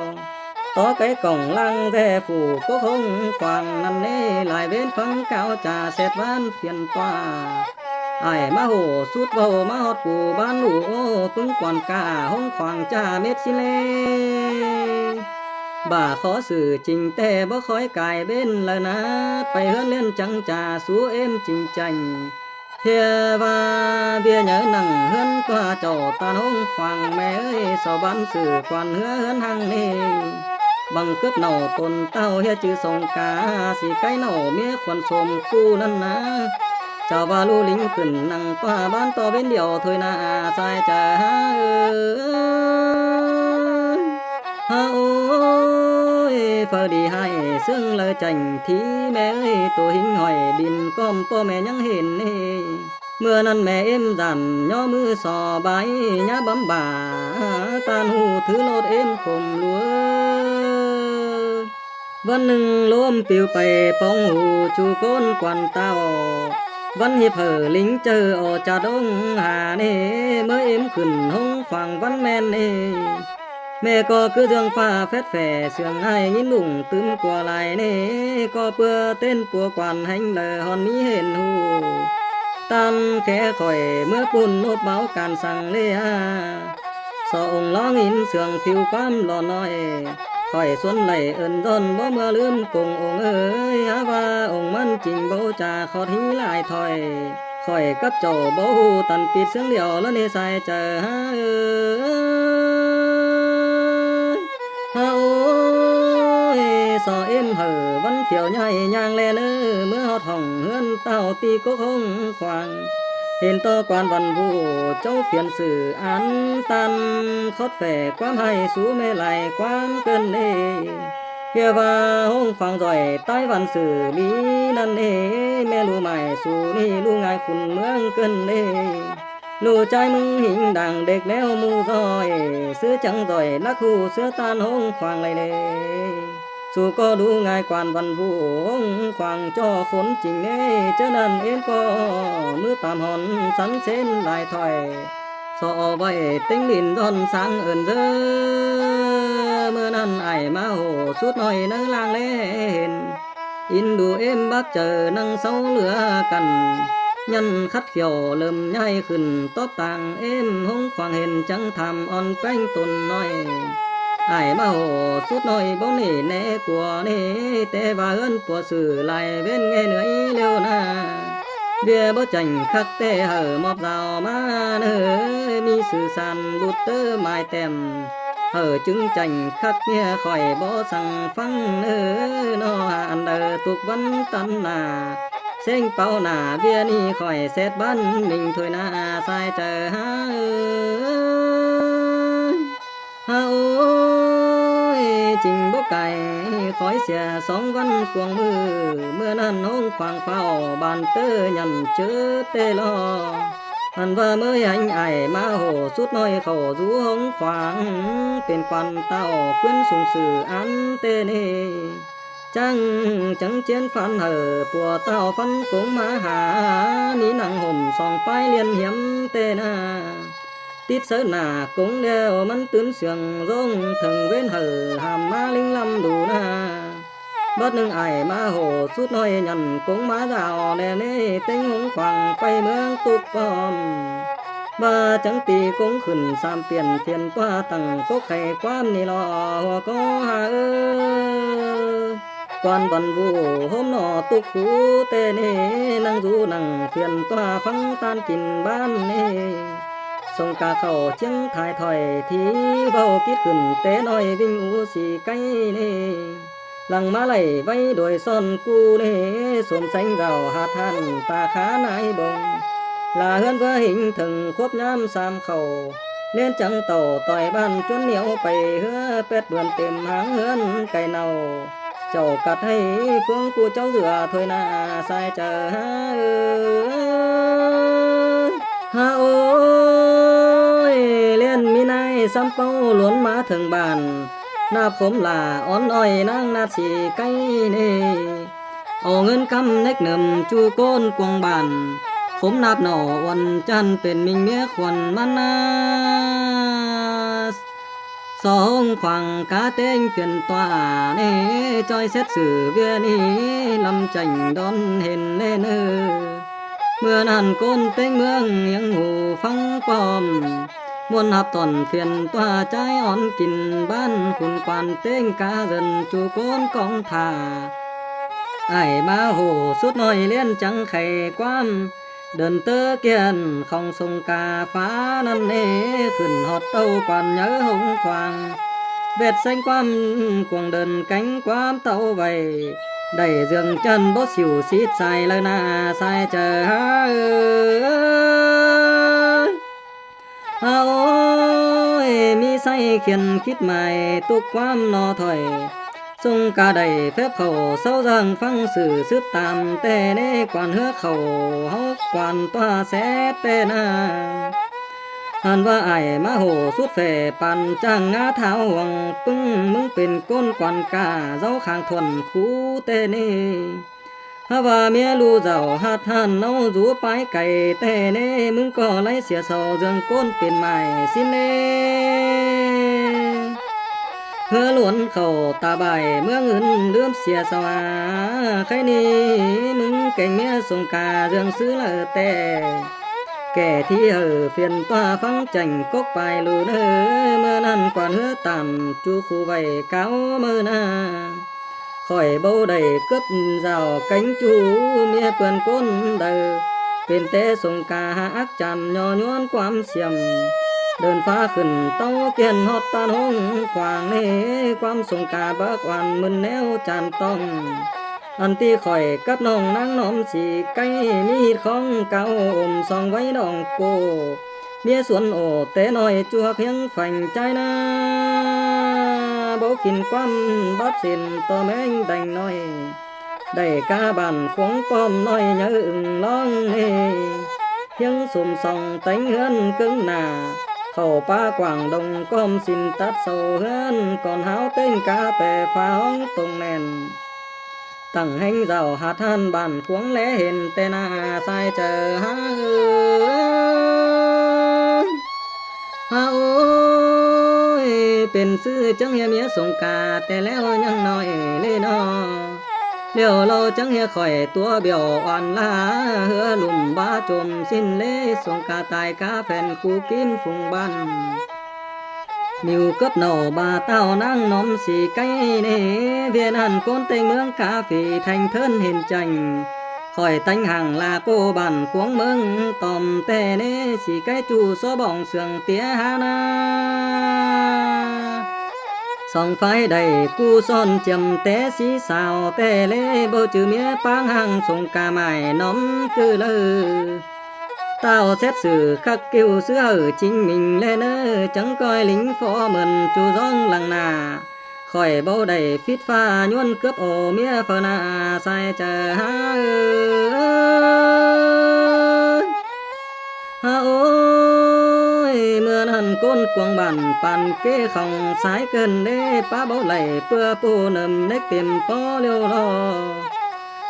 Tó cáy cỏng ꞌláng ꞌdẹ phủ cốc ꞌhống khoang ꞌnặn ꞌnê, lai ꞌvến ꞌphắng cáo ꞌchạ sét ꞌván phiên ꞌtọa. Ải ꞌmá hổ sút ꞌvạu ꞌmá ꞌhọt phủ ꞌván ꞌlụk ꞌpứng quan cả ꞌhống khoang ꞌchạ mết ꞌsịn ꞌlế. Bả khó xử chinh ꞌtẹ báu khói cai ꞌvến ꞌlạ ꞌna, pay ꞌhướn ꞌliến chắng ꞌchạ sú ꞌếm chinh chẻng. ꞌHịa ꞌva ꞌviạk nháư nẳng ꞌhướn ꞌtọa chảu ꞌtan ꞌhống khoang ꞌme ới, sau ꞌván sử quan ꞌhứa ꞌhướn ꞌhăng ꞌnị. Bằng cướp nảu tôn ꞌtạu ꞌhiạk chứ sông cá, sí cáy nảu ꞌmía khuôn sôm ꞌcú ꞌnặn ꞌna. Chảu ꞌva ꞌlụk lính khửn nẳng ꞌtọa ꞌván ꞌto ꞌvến điêu thôi ꞌna, sai chaư hák ới. Hák ôi, phaư đi ꞌhại ꞌsướng ꞌlạ chẻng thí ꞌme ới, tô ꞌhính hỏi bin ꞌcóm ꞌpo ꞌme ꞌnhắng hên ꞌnị. ꞌMưa ꞌnặn ꞌme ꞌếm dản ꞌnhó ꞌmứ so bái, ꞌnhá bắm bả ꞌtan ꞌhụ thứ ꞌlột ꞌếm khôm ꞌlụk. ꞌVắn ꞌnưng ꞌlốm piu pay póng ꞌhụ ꞌchu ꞌcốn quan ꞌtạu. ꞌVắn ꞌhịp hảư lính chaư o chặt ꞌhống ha ꞌnị, ꞌmưa ꞌếm khửn ꞌhống khoang ꞌvắn ꞌmen ꞌnị. ꞌMẹ ꞌcọ cứ ꞌdương ꞌphạ phét phẻ siêng ꞌhại ꞌnghín ꞌlung tứm ꞌcua lai ꞌnị, ꞌcọ ꞌpưa ꞌtến pua quan ꞌhéng lỏ hòn ꞌmí hên ꞌhụ. ꞌTan khék khỏi ꞌmưa ꞌpun ꞌnộp báo can săng ꞌlế a. So ống ꞌlóng ín siêng phiu ꞌquám lo ꞌnọi, khỏi suôn đảy ơn ꞌdọn báu ꞌmưa ꞌlứm công ống ới, hák ꞌva ống ꞌmắn chinh báu ꞌchạ khót ꞌhí lai thỏi. Khỏi cắp chảu báu ꞌhụ tăn pít ꞌsướng điêu ꞌlạ ꞌnị, sai chaư hák ới. Hák ôi, so ꞌếm hảư ꞌvắn phiêu ꞌnhại ꞌnhang ꞌlen ới, ꞌmưa ꞌhọt hỏng ꞌhướn ꞌtạu ti cốc ꞌhống khoang. Hên ꞌto quan văn ꞌvụ chảu phiên sử án ꞌtan khót phẻ ꞌquám ꞌhại sú ꞌme lai ꞌquám ꞌcợn ꞌlế. ꞌHịa ꞌva ꞌhống khoang ꞌdọi ꞌtái văn sử đi ꞌnặn ꞌnị, ꞌme ꞌlụk mải sú ꞌnị ꞌlụk ngại khun ꞌmướng ꞌcợn ꞌlế. ꞌLụk ꞌchái ꞌmứng ꞌhính đang đếc ꞌnéo ꞌmu ꞌdọi, ꞌsứ chắng ꞌdọi lắc ꞌhụ ꞌsứa ꞌtan ꞌhống khoang lai ꞌlế. Sú ꞌcọ đu ngại quan văn ꞌvụ ꞌhống khoang ꞌchọ khốn chinh ꞌnị, ꞌchớ ꞌnặn ꞌếm ꞌcọ ꞌmứ tam hòn sắn sến lai thỏi. So o ꞌvạy ꞌtếng đin ꞌdọn sáng ơn ꞌdớ. ꞌMưa ꞌnặn ải ꞌmá hổ sút ꞌnọi ꞌnớ ꞌláng ꞌlế hên. Ín đu ꞌếm bác chaư ꞌnăng sáu lửa căn, nhẳn khắt khiẻo lơm ꞌnhại khửn tóp tang ꞌếm ꞌhống khoang hên chắng tham ón ꞌpéng tôn ꞌnọi. Ải ꞌmá hổ sút ꞌnọi báu nể né cua ꞌnị, té ꞌva ꞌhướn pua sử lai ꞌvến ꞌnghé ꞌnưới ꞌlẹo ꞌna. ꞌViạk báu chẻng khắc té hảư ꞌmọp dao ꞌmá ꞌnớ, ꞌmí sư san bút ꞌtớ mai tẻm. Hảư chứng chẻng khắc ꞌnhía khỏi báu săng ꞌphắng ꞌnớ, ꞌno hả ăn đaư tốc ꞌvắn ꞌtăn nả. ꞌSếng páo nả ꞌviạk ꞌnị khỏi sét ꞌvắn ꞌminh thôi ꞌna, sai chaư hák ới. Hák ôi, chinh báu cai khói sia song ꞌvắn cuông ꞌmự, ꞌmưa ꞌnặn ꞌhống khoang pháo ban ꞌtớ nhẳn ꞌchớ té lo. Hẳn ꞌva ꞌmưa hên ải ꞌmá hổ sút ꞌnọi khảu dú ꞌhống khoang pên quan ꞌtạu ꞌquiến sung sử án ꞌtẹ ꞌnị. Chắng chắng ꞌchiến phăn hảư pua ꞌtạu phăn cống ꞌmá hả, ꞌmí nẳng hổm song ꞌpái ꞌliên hiêm ꞌtẹ ꞌna. Tít sáư nả cống ꞌlẹo ꞌmắn tứn siêng ꞌdống thơng ꞌvến hảư hảm ꞌmá ꞌlính ꞌlăm đu ꞌna. Bát ꞌnưng ải ꞌmá hổ sút ꞌnọi nhẳn cống ꞌmá dao ꞌnẹ ꞌnị ꞌtếng ꞌhống khoang ꞌpay ꞌmướng ꞌtộc ꞌpọm. ꞌVa chắng ti cống khửn sam piên phiên ꞌtọa tẳng cốc khay ꞌquám ꞌnị lo hua ꞌcọ hả ới. Quan văn ꞌvụ ꞌhốm ꞌnọ tốc khú ꞌtẹ ꞌnị, nẳng dú nẳng phiên ꞌtọa ꞌphắng ꞌtan kin ꞌván ꞌnị. Sông cá khảu ꞌchiếng thái thỏi thi ꞌvạu kít khửn té ꞌnọi ꞌvinh ú sí cáy ꞌnị. Lăng ꞌmá đảy ꞌvạy đuổi son ꞌcú ꞌnị, sôm seng dao hạt hẳn ta khá nai bông. Là ꞌhướn ꞌvá hính thơng khốp ꞌnhám sam khảu, ꞌliến chắng tảu ꞌtoi ꞌván ꞌchuốn ꞌnéo pay ꞌhứa pét bươn têm háng ꞌhướn cay nảu. Chảu cặt ꞌhạy ꞌphướng ꞌcú chảu dưa thôi ꞌna, sai chaư hả ới. Hả ôi, ꞌliến ꞌmí ꞌnái sắm páu luốn ꞌmá thơng bản, ꞌnạp khốm lả ón ꞌnọi ꞌnáng ꞌnạp sí cáy ꞌnị. Au ꞌngớn ꞌcắm nếc nơm ꞌchu ꞌcốn cuông bản, Khốm ꞌnạp nỏ uôn chăn pên ꞌminh ꞌmía khuôn ꞌmắn ꞌna. So ꞌhống khoang cá ꞌtếng phiên ꞌtọa ꞌnị, ꞌchoi sét sự ꞌviạk ꞌnị ꞌlắm chẻng đón hên ꞌnê ꞌnớ. ꞌMưa ꞌnặn ꞌcốn ꞌtếng ꞌmướng ꞌhiếng hủ ꞌphắng ꞌquám ꞌmuôn ꞌhặp tỏn phiên ꞌtọa ꞌchái ón kin ꞌván khun quan ꞌtếng cá dơn ꞌchu ꞌcốn cóng thả. Ải ꞌmá hổ sút ꞌnọi ꞌliến chắng khay ꞌquám đơn ꞌtớ kiên khong sông ca phá ꞌnặn ꞌnê khửn ꞌhọt ꞌtâu quan nháư ꞌhống khoang. ꞌVẹt ꞌseng ꞌquám cuông đơn kéng ꞌquám ꞌtâu vảy, đảy dươn chăn báu siu sít sai ꞌlạ ꞌna sai chaư hák. Ôi, ꞌmí ꞌsáy khiên khít mai tốc ꞌquám ꞌno thôi. Sông ca đảy phép khảu sáu dang ꞌphắng sự sứp tam ꞌtẹ ꞌnê quan ꞌhứa khảu ꞌhọt quan ꞌtọa sét ꞌtẹ ꞌna. Hăn ꞌva ải ꞌmá hổ sút phẻ păn chang ngá tháo huông ꞌpứng ꞌmứng pên ꞌcốn quan ca dáo khang thuôn khú ꞌtẹ ꞌnê. Hák ꞌva ꞌmía ꞌlu dảo ꞌhặt ꞌhăn ꞌnáo dú pái cay ꞌtẹ ꞌnê ꞌmứng ꞌcọ ꞌlái sia sau dươn ꞌcốn pên mai ꞌsịn ꞌnê. ꞌHứa ꞌluôn khảu ta bải ꞌmướng ứn ꞌlứm sia sau a, khay ꞌnị ꞌmứng kéng ꞌmía sông ca dươn ꞌsứ ꞌlạ ꞌtẹ. Kẻ thi hảư phiên ꞌtọa ꞌphắng chẻng cốc pay ꞌlu ꞌnớ, ꞌmưa ꞌnặn quan ꞌhứa tản ꞌchu khu vảy cáo ꞌmưa ꞌna. Khỏi báu đảy cướp dảo kéng ꞌchu ꞌmía ꞌpươn ꞌcốn đaư, pên té sông ca hák chăn ꞌnhó ꞌnhuốn ꞌquám xiêm. Đơn phá khửn ꞌtó kiên ꞌhọt ꞌtan ꞌhống khoang ꞌnê, ꞌquám sông ca bác oan ꞌmưn ꞌnéo chăn tong. Ăn ꞌti khỏi cắp ꞌnọng ꞌnáng ꞌnọm sí cáy ꞌmí ꞌhịt khóng cáo ôm song váy đỏng cô. ꞌMía suôn ổ té ꞌnọi ꞌchu hák ꞌhiếng pheng ꞌchái ꞌna. Báu kin ꞌquám báp sên ꞌto ꞌmeng đeng ꞌnọi. Đảy cá bản khuống pom ꞌnọi nháư ưng ꞌlóng ꞌnê. ꞌHiếng sôm song téng ꞌhướn ꞌcứng nả. Khảu pá quảng đông ꞌcóm ꞌsịn tắt sau ꞌhướn. Còn háo ꞌtếng cá pé phá ꞌhóng tông nẻn. Tẳng ꞌhéng dảo ꞌhặt ꞌhăn bản khuống lé hên ꞌtẹ ꞌna sai chaư hák. Hák ôi, pên ꞌsứ chắng ꞌhiê ꞌmía sông ca ꞌtẹ ꞌlẹo ꞌnhắng ꞌnọi ꞌlế ꞌno. ꞌLẹo ꞌló chắng ꞌhiê khỏi tua bẻo oan ꞌla, ꞌhứa lum bá chôm ꞌsịn ꞌlế sông ca tai cá phen cu kin phung bản. ꞌMíu cắp nỏ ba ꞌtao ꞌnáng ꞌnọm sí cáy ꞌnê, ꞌviạk ꞌnặn ꞌcốn ꞌtếng ꞌmướng cá phi theng thớn hên chẻng. Khỏi téng hang la cô bản khuống ꞌmướng tòm ꞌtẹ ꞌnê, sí cáy ꞌchu só bỏng sương tía há ꞌna. Song phái đảy ꞌcú son chiêm té sí sao ꞌtẹ ꞌlế, báu chứ ꞌmía ꞌpáng hang sông ca mải ꞌnọm ꞌcứ ꞌlư. ꞌTao sét sự khắc ꞌkiu ꞌsứ hảư chính mình ꞌlế ꞌnớ, chắng ꞌcoi lính phó mơn ꞌchu ꞌdóng lăng nả. Khỏi báu đảy phít pha ꞌnhuốn cướp ô ꞌmía phaư nả sai chaư hák. Hák ôi, ꞌmưa ꞌnặn ꞌcốn cuông bản păn ꞌkế khong sái cơn đế pá báu đảy ꞌpưa ꞌpộ nơm nếc tiêm tó ꞌliêu lo.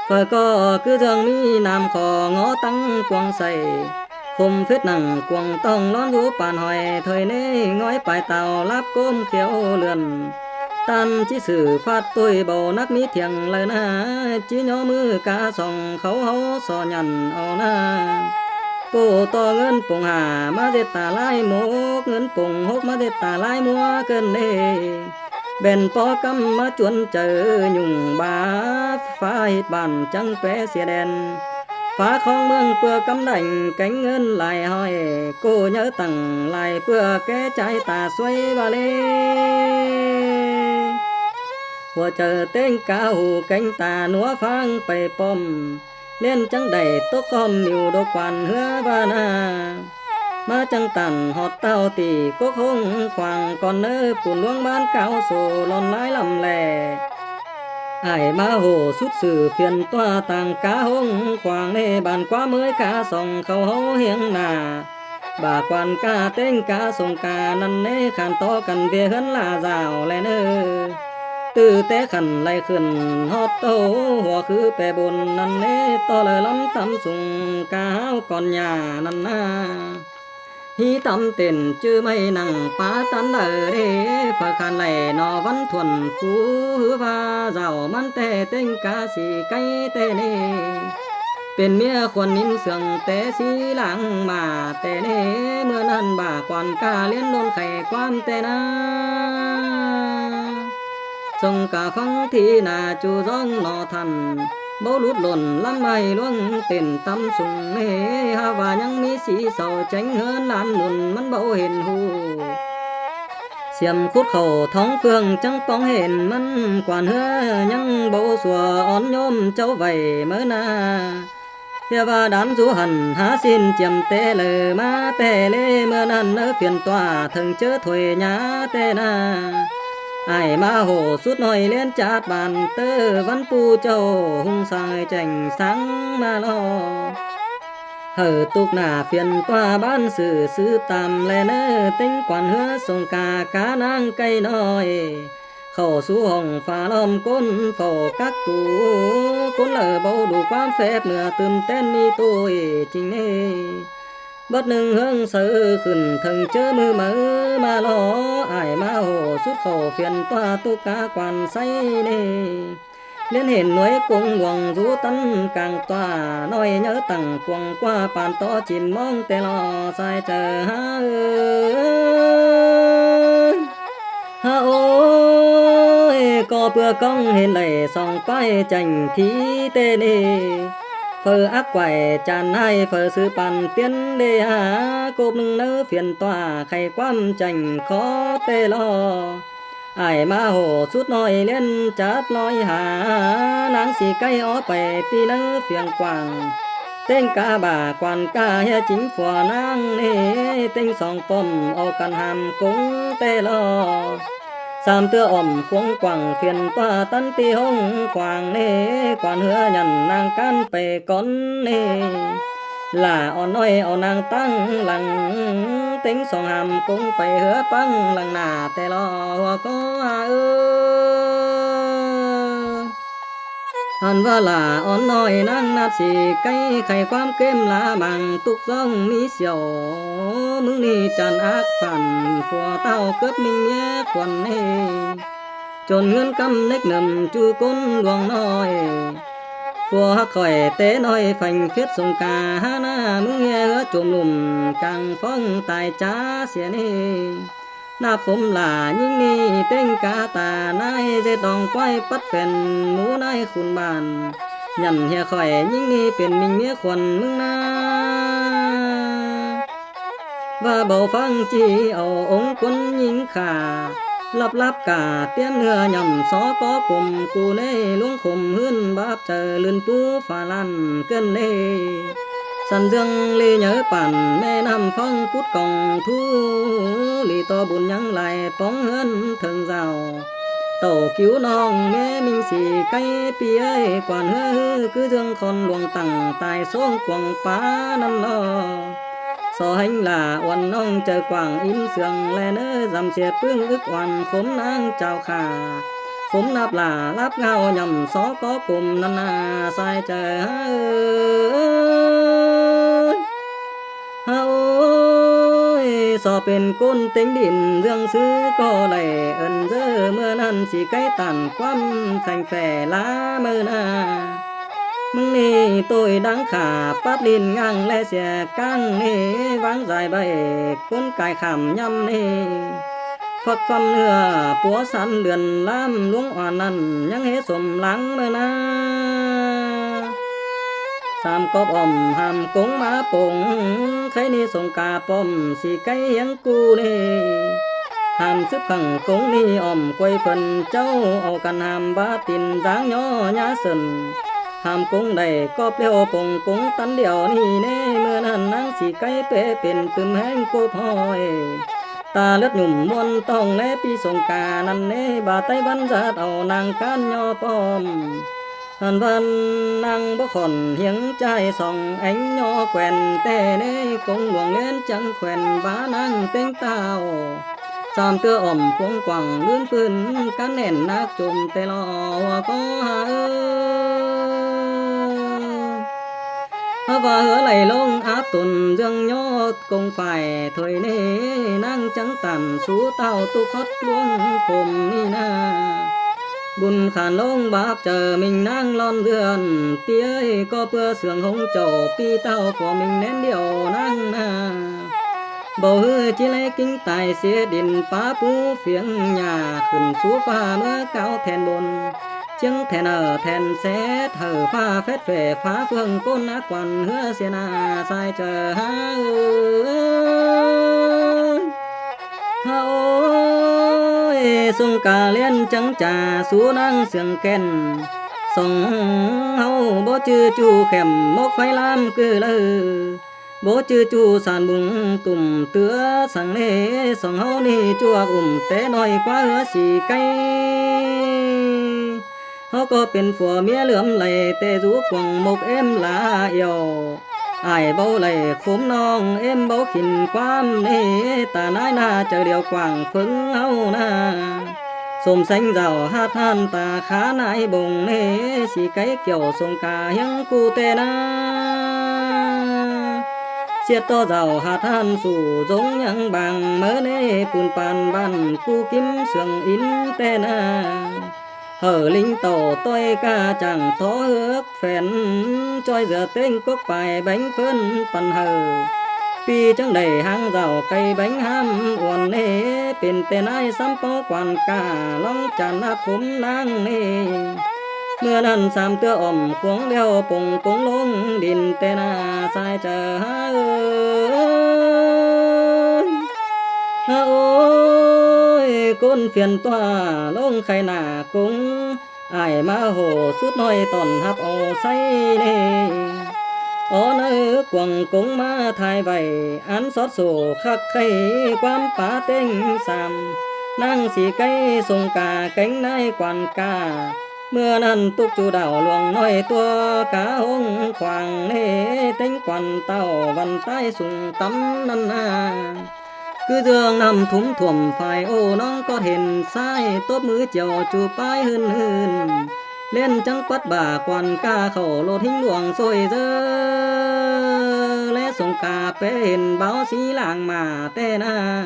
Phaư ꞌcọ ꞌcứ ꞌdương ꞌmí nam khỏ ngó tắng cuông sảy. Khôm phết nẳng cuông tong ꞌlón dú păn hỏi thôi ꞌnê, ngói pay tao láp ꞌcốm khiêu lượn. ꞌTan ꞌchí sử phát ꞌtội báu nắc ꞌmí thiêng ꞌlư ꞌna, ꞌchí ꞌnhó ꞌmự cá song khảu ꞌháu so nhẳn au ꞌna. ꞌPộ ꞌto ꞌngớn pông hả ꞌmá ꞌdệt ta ꞌlái mốc, ꞌngớn pông hốc ꞌmá ꞌdệt ta ꞌlái ꞌmúa cơn đê. Bẻn ꞌpó ꞌcắm ꞌmá chuốn chaư nhủng ba, phá ꞌhịt bản chắng pé sia đen. Phá khóng ꞌmướng ꞌpưa ꞌcắm đảy kéng ꞌngớn lai ꞌhọi, ꞌcộ nháư tẳng lai ꞌpưa ké chái ta suối ꞌva ꞌlế. ꞌHua chaư ꞌtếng cá hủ kéng ta ꞌnúa pháng pay pom, ꞌliến chắng đảy tốc khóm ꞌniu độc quản ꞌhứa ꞌva ꞌna. ꞌMá chắng tản ꞌhọt ꞌtao tỉ cốc ꞌhống khoang ꞌcón ꞌnớ, pun ꞌluống ꞌván cáo sô lon lái lăm lẻ. Ải ꞌmá hổ sút sự phiên ꞌtọa tang cá ꞌhống khoang ꞌnê, bản ꞌquá ꞌmới cá song khảu ꞌháu hiếng nả. Bả quan ca ꞌtếng cá sông ca ꞌnặn ꞌnê, khan tó căn ꞌviạk ꞌhướn lả dảo ꞌlẹ ꞌnớ. ꞌTứ té khăn đảy khửn ꞌhọt ꞌtố hua khứ ꞌpẹ bôn ꞌnặn ꞌnế, ꞌto lỏ ꞌlắm tắm sung cá hao cón nhà ꞌnặn ꞌna. Hí tắm tển ꞌchư ꞌmạy nẳng pá tán đaư đê, phaư khăn đảy ꞌnọ ꞌvắn thuôn phú ꞌhứ ꞌva dảo ꞌmắn ꞌtẹ ꞌtếng cá sí cáy ꞌtẹ ꞌnê. Pên ꞌmía khuôn nín sương té sí láng ꞌmá ꞌtẹ ꞌnê, ꞌmưa ꞌnặn bả quan cá ꞌliến đôn khay ꞌquám ꞌtẹ ꞌna. Sông cá ꞌphắng thi nả ꞌchu ꞌdóng ꞌnọ thăn, báu lút lôn ꞌlắm ꞌmạy ꞌluống tển tắm sung ꞌnê, hák ꞌva ꞌnhắng ꞌmí sí sau chén ꞌhướn lan môn ꞌmắn báu hên ꞌhụ. Siêm khút khảu thóng ꞌphướng chắng ꞌpóng hên ꞌmắn, quan ꞌhứa ꞌnhắng báu sua ón ꞌnhốm chảu vảy máư ꞌna. ꞌHia ꞌva đán dú hẳn hák ꞌsịn chiêm té ꞌlơ ꞌmá ꞌtẹ ꞌlế, ꞌmưa ꞌnặn ꞌnớ phiên ꞌtọa thơng ꞌchớ thôi nhá ꞌtẹ ꞌna. Ải ꞌmá hổ sút ꞌnọi ꞌliến chát bản ꞌtớ ꞌvắn pu chảu ꞌhung săng chẻng sáng ꞌmá lo. Hảư ꞌtộc nả phiên ꞌtọa bản ꞌsự sư tam ꞌlẹ ꞌnớ, ꞌtếng quan ꞌhứa sông cá cá ꞌnáng cáy ꞌnọi. Khảu sú hỏng phả ꞌlóm ꞌcốn phảu cắp tu, ꞌcốn lỏ báu đủ ꞌquám phép ꞌnựa tứm ꞌtến ꞌmí ꞌtội chinh ꞌnê. Bớt ꞌnưng ꞌhướng sáư khửn thơng ꞌchớ ꞌmự máư ꞌmá lo, ải ꞌmá hổ sút khảu phiên ꞌtọa ꞌtộc cá quan ꞌsáy ꞌnê. ꞌLiến hên ꞌnọi cống luông dú tắn cang ꞌtọa, ꞌnọi nháư tẳng cuông ꞌquá pán tó chim ꞌmóng ꞌtẹ lo sai chaư hák ơi. Hák ơi, ꞌcọ ꞌpưa ꞌcóng hên đảy song ꞌpái chẻng thi ꞌtẹ ꞌnê. Phaư ác quải chăn ꞌnái phaư sư păn tiên đê hák cốp ꞌnưng ꞌnớ phiên ꞌtọa khay ꞌquám chẻng khó ꞌtẹ lo. Ải ꞌmá hổ sút ꞌnọi ꞌliến chát ꞌnọi hả, ꞌnáng sí cáy ók pay ti ꞌnớ phiêng quảng. ꞌTếng cá bả quan cá ꞌhia chính phua ꞌnáng ꞌnê, ꞌtếng song pom au căn hảm cống ꞌtẹ lo. Sam ꞌtưa ỏm khuống quảng phiên ꞌtọa tắn ti ꞌhống quảng ꞌnê, quan ꞌhứa nhẳn ꞌnáng cán pay cón ꞌnê. Lả ón ꞌnọi au ꞌnáng ꞌtáng lăng, ꞌtếng song hảm cống pay ꞌhứa ꞌpăng lăng nả ꞌtẹ lo hua ꞌcọ ơi. Hẳn ꞌva lả ón ꞌnọi ꞌnáng ꞌnạp sí cáy khay ꞌquám kêm lá mang tốc ꞌdóng ꞌmí siêu. ꞌMứng ꞌnị chăn ác phản phua ꞌtạu cướp ꞌminh ꞌmía khuôn ꞌnê. Chốn ꞌngớn ꞌcắm nếc nơm ꞌchu ꞌcốn luông ꞌnọi. Phua hák khỏi té ꞌnọi phanh phiết sông cá hák ꞌna ꞌmứng ꞌhia ꞌhứa chôm lủm cang phóng tai chá sia ꞌnê. ꞌNạp khốm lả ꞌnhính ꞌnị ꞌtếng cá ta ꞌnái ꞌdệt đong ꞌquái pắt phen mú ꞌnái khun bản. Nhẳn ꞌhia khỏi ꞌnhính ꞌnị pên ꞌminh ꞌmía khuôn ꞌmứng ꞌna. ꞌVa báu ꞌphắng ꞌchí au ống ꞌcốn ꞌnhính khả. Lắp lắp cả tiến ꞌhứa nhẳm só có côm cu ꞌnê ꞌluống khôm ꞌhướn báp chaư lưn pú phả lăn ꞌcợn ꞌnê. Săn ꞌdương ꞌli nháư pản ꞌme ꞌnặm ꞌphóng pút cong thú. ꞌLi ꞌto bun ꞌnhắng lai póng ꞌhướn thơng dảo. Tảu kíu ꞌnọng ꞌmé ꞌminh sí cáy ꞌpi ơi, quan ꞌhứa ꞌhứ cứ ꞌdương khon luông tẳng tai sông cuông pá ꞌnặn lo. So ꞌhéng lả uôn ꞌnọng chaư quảng ín sương ꞌlẹ ꞌnớ, dăm sia ꞌpứng ức uôn khốm ꞌnáng chao khả. Khốm ꞌnạp lả lắp ngao nhẳm só có côm ꞌnặn ꞌna sai chaư hák ơi. Hák ơi, so pên ꞌcốn ꞌtếng đin ꞌdương sư ꞌcọ đảy ơn ꞌdớ ꞌmưa ꞌnặn sí cáy tản ꞌquám khanh phe lá ꞌmưa ꞌna. ꞌMứng ꞌnị ꞌtội đáng khả pát đin ngang ꞌlẹ sia cang ꞌnê váng dải ꞌvạy ꞌcốn cai khảm ꞌnhăm ꞌnê. Phắc ꞌphăm ꞌnưa púa săn lươn ꞌlam ꞌluống uôn ꞌnặn ꞌnhắng hế sôm láng ꞌmưa ꞌna. Sam cóp ỏm hảm cống ꞌmá pông, kháy ꞌnị sông cá pom sí cáy hiếng cu ꞌnê. Hảm sứp khẳng cống ꞌnị ỏm quay phần chảu, au căn hảm bá tin dáng ꞌnhó nhá sơn. Hảm cống đảy cóp ꞌlẹo pông cống tắn điêu ꞌnị ꞌnê, ꞌmưa ꞌnặn ꞌnáng sí cáy pé pên tứm ꞌhéng cốp ꞌhọi. Ta lướt nhủm ꞌmuôn tỏng ꞌlé ꞌpi sông cá ꞌnặn ꞌnê, ba ꞌTáy ꞌvắn ꞌdệt au ꞌnáng cán ꞌnhó pom. Hẳn ꞌvắn ꞌnáng báu khỏn hiếng ꞌchái song éng ꞌnhó quen ꞌtẹ ꞌnê, cống luông ꞌliến chắng quen bá ꞌnáng ꞌtếng ꞌtạu. tam ꞌtưa ỏm khuống quảng ꞌlứn ꞌphưn cắn nẻn nắc chôm ꞌtẹ lo ꞌhua ꞌcọ ha ơi. Hák ꞌva ꞌhứa đảy ꞌlống áp tôn ꞌdương ꞌnhó công phải thôi ꞌnê, ꞌnáng chắng tản sú ꞌtạu ꞌtụ khót ꞌluống khôm ꞌnị ꞌna. Bun khản ꞌlống báp chaư ꞌminh ꞌnáng ꞌlón ꞌdươn, ꞌpi ơi ꞌcọ ꞌpưa sương hống chảu ꞌpi ꞌtạu phua ꞌminh ꞌnén điêu ꞌnáng ꞌna. Báu ꞌhứ ꞌchí ꞌlé ꞌkính tai sia đin pá pú phiêng nhả khửn sú ꞌphạ ꞌmứa cáo then bôn, ꞌchiếng then ở then sét hảư ꞌphạ phét phẻ phá ꞌphượng ꞌcốn ꞌnạ quan ꞌhứa sia ꞌna sai chaư ha ơi. Ha ơi, sông ca ꞌliến chắng cha sú ꞌnáng siêng ken. Song ꞌháu báu ꞌchư ꞌchu khẻm mốc pháy ꞌlam ꞌcứ đaư, báu ꞌchư ꞌchu san bung tủm ꞌtứa săng ꞌnê. Song ꞌháu ꞌnị ꞌchua ủm té ꞌnọi ꞌquá ꞌhứa sí cáy. ꞌHáu ꞌcọ pên phua ꞌmía ꞌlượm đảy ꞌtẹ dú cuông mốc ꞌếm la iêu. Ải báu đảy khốm ꞌnọng ꞌếm báu khỉn ꞌquám ꞌnê, ta ꞌnái ꞌna chaư điêu quảng phớng ꞌháu ꞌna. Sôm seng dảo ꞌhạt ꞌhan ta khá ꞌnái bông ꞌnê, sí cáy kiẻo sông ca ꞌhiếng ꞌcú ꞌtẹ ꞌna. ꞌSiết ꞌto dảo ꞌhạt ꞌhan sú dống ꞌnhắng bang ꞌmớ ꞌnê, pun pan bản ꞌcú ꞌkím sương ín ꞌtẹ ꞌna. Hảư ꞌlính tảu ꞌtoi ca chảng tó ước phén, ꞌchoi dưa ꞌtếng cốc pay béng ꞌphớn păn hảư. ꞌPi chắng đảy háng dảo cáy béng ꞌhăm uôn ꞌnê, pên ꞌtẹ ꞌnái sắm ꞌpó quan ca ꞌlóng chản ꞌnạp khốm ꞌnáng ꞌnê. ꞌMưa ꞌnặn sam ꞌtưa ỏm khuống ꞌlẹo pông cống ꞌlống đin ꞌtẹ ꞌna sai chaư ha ơi. Ha ơi, ꞌcốn phiên ꞌtọa ꞌlống khay nả cống, ải ꞌmá hổ sút ꞌnọi tỏn ꞌhặp au sáy ꞌnê. Ó ꞌnớ cuông cống ꞌmá thái vảy, án sót sổ khắc khay ꞌquám pá ꞌtếng sam. ꞌNáng sí cáy sông ca kéng ꞌnái quan ca. ꞌMưa ꞌnặn tốc ꞌchu đảo luông ꞌnọi ꞌtua cá hống khoang ꞌnê, ꞌtếng quan tảo văn ꞌtái sung tắm ꞌnặn ꞌna. ꞌCứ ꞌdương ꞌnặm thúm thuôm phải ô ꞌnóng ꞌcót hên ꞌsái, tốp ꞌmứ chiêu ꞌchu pái ꞌhưn ꞌhưn. ꞌLiến chắng pắt bả quan ca khảu ꞌlột ꞌhính luông ꞌsội ꞌdớ. ꞌLé sông ca pé hên báo sí lảng mả ꞌtẹ ꞌna.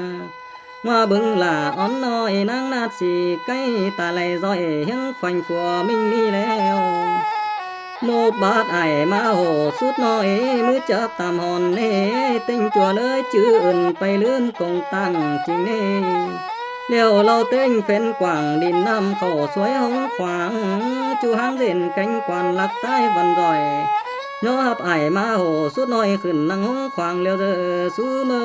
ꞌMá bớng lả ón ꞌnọi ꞌnáng ꞌnạp sí cáy ta đảy ꞌdọi ꞌhiếng phanh phua ꞌminh ꞌnị ꞌlẹo. ꞌMộ bát ải ꞌmá hổ sút ꞌnọi ꞌmứ chớp tam hòn ꞌnê, ꞌtếng ꞌchua ꞌlới chứ ưn pay ꞌlứm công tẳng chính ꞌnê. ꞌLẹo ꞌlẹo ꞌtếng phén quảng đin ꞌnặm khảu suối hống khoang, ꞌchu háng ꞌdện kéng quan lắc ꞌtái văn ꞌdọi. ꞌNhó ꞌhặp ải ꞌmá hổ sút ꞌnọi khửn ꞌnăng hống khoang ꞌlẹo ꞌdớ sú ꞌmớ.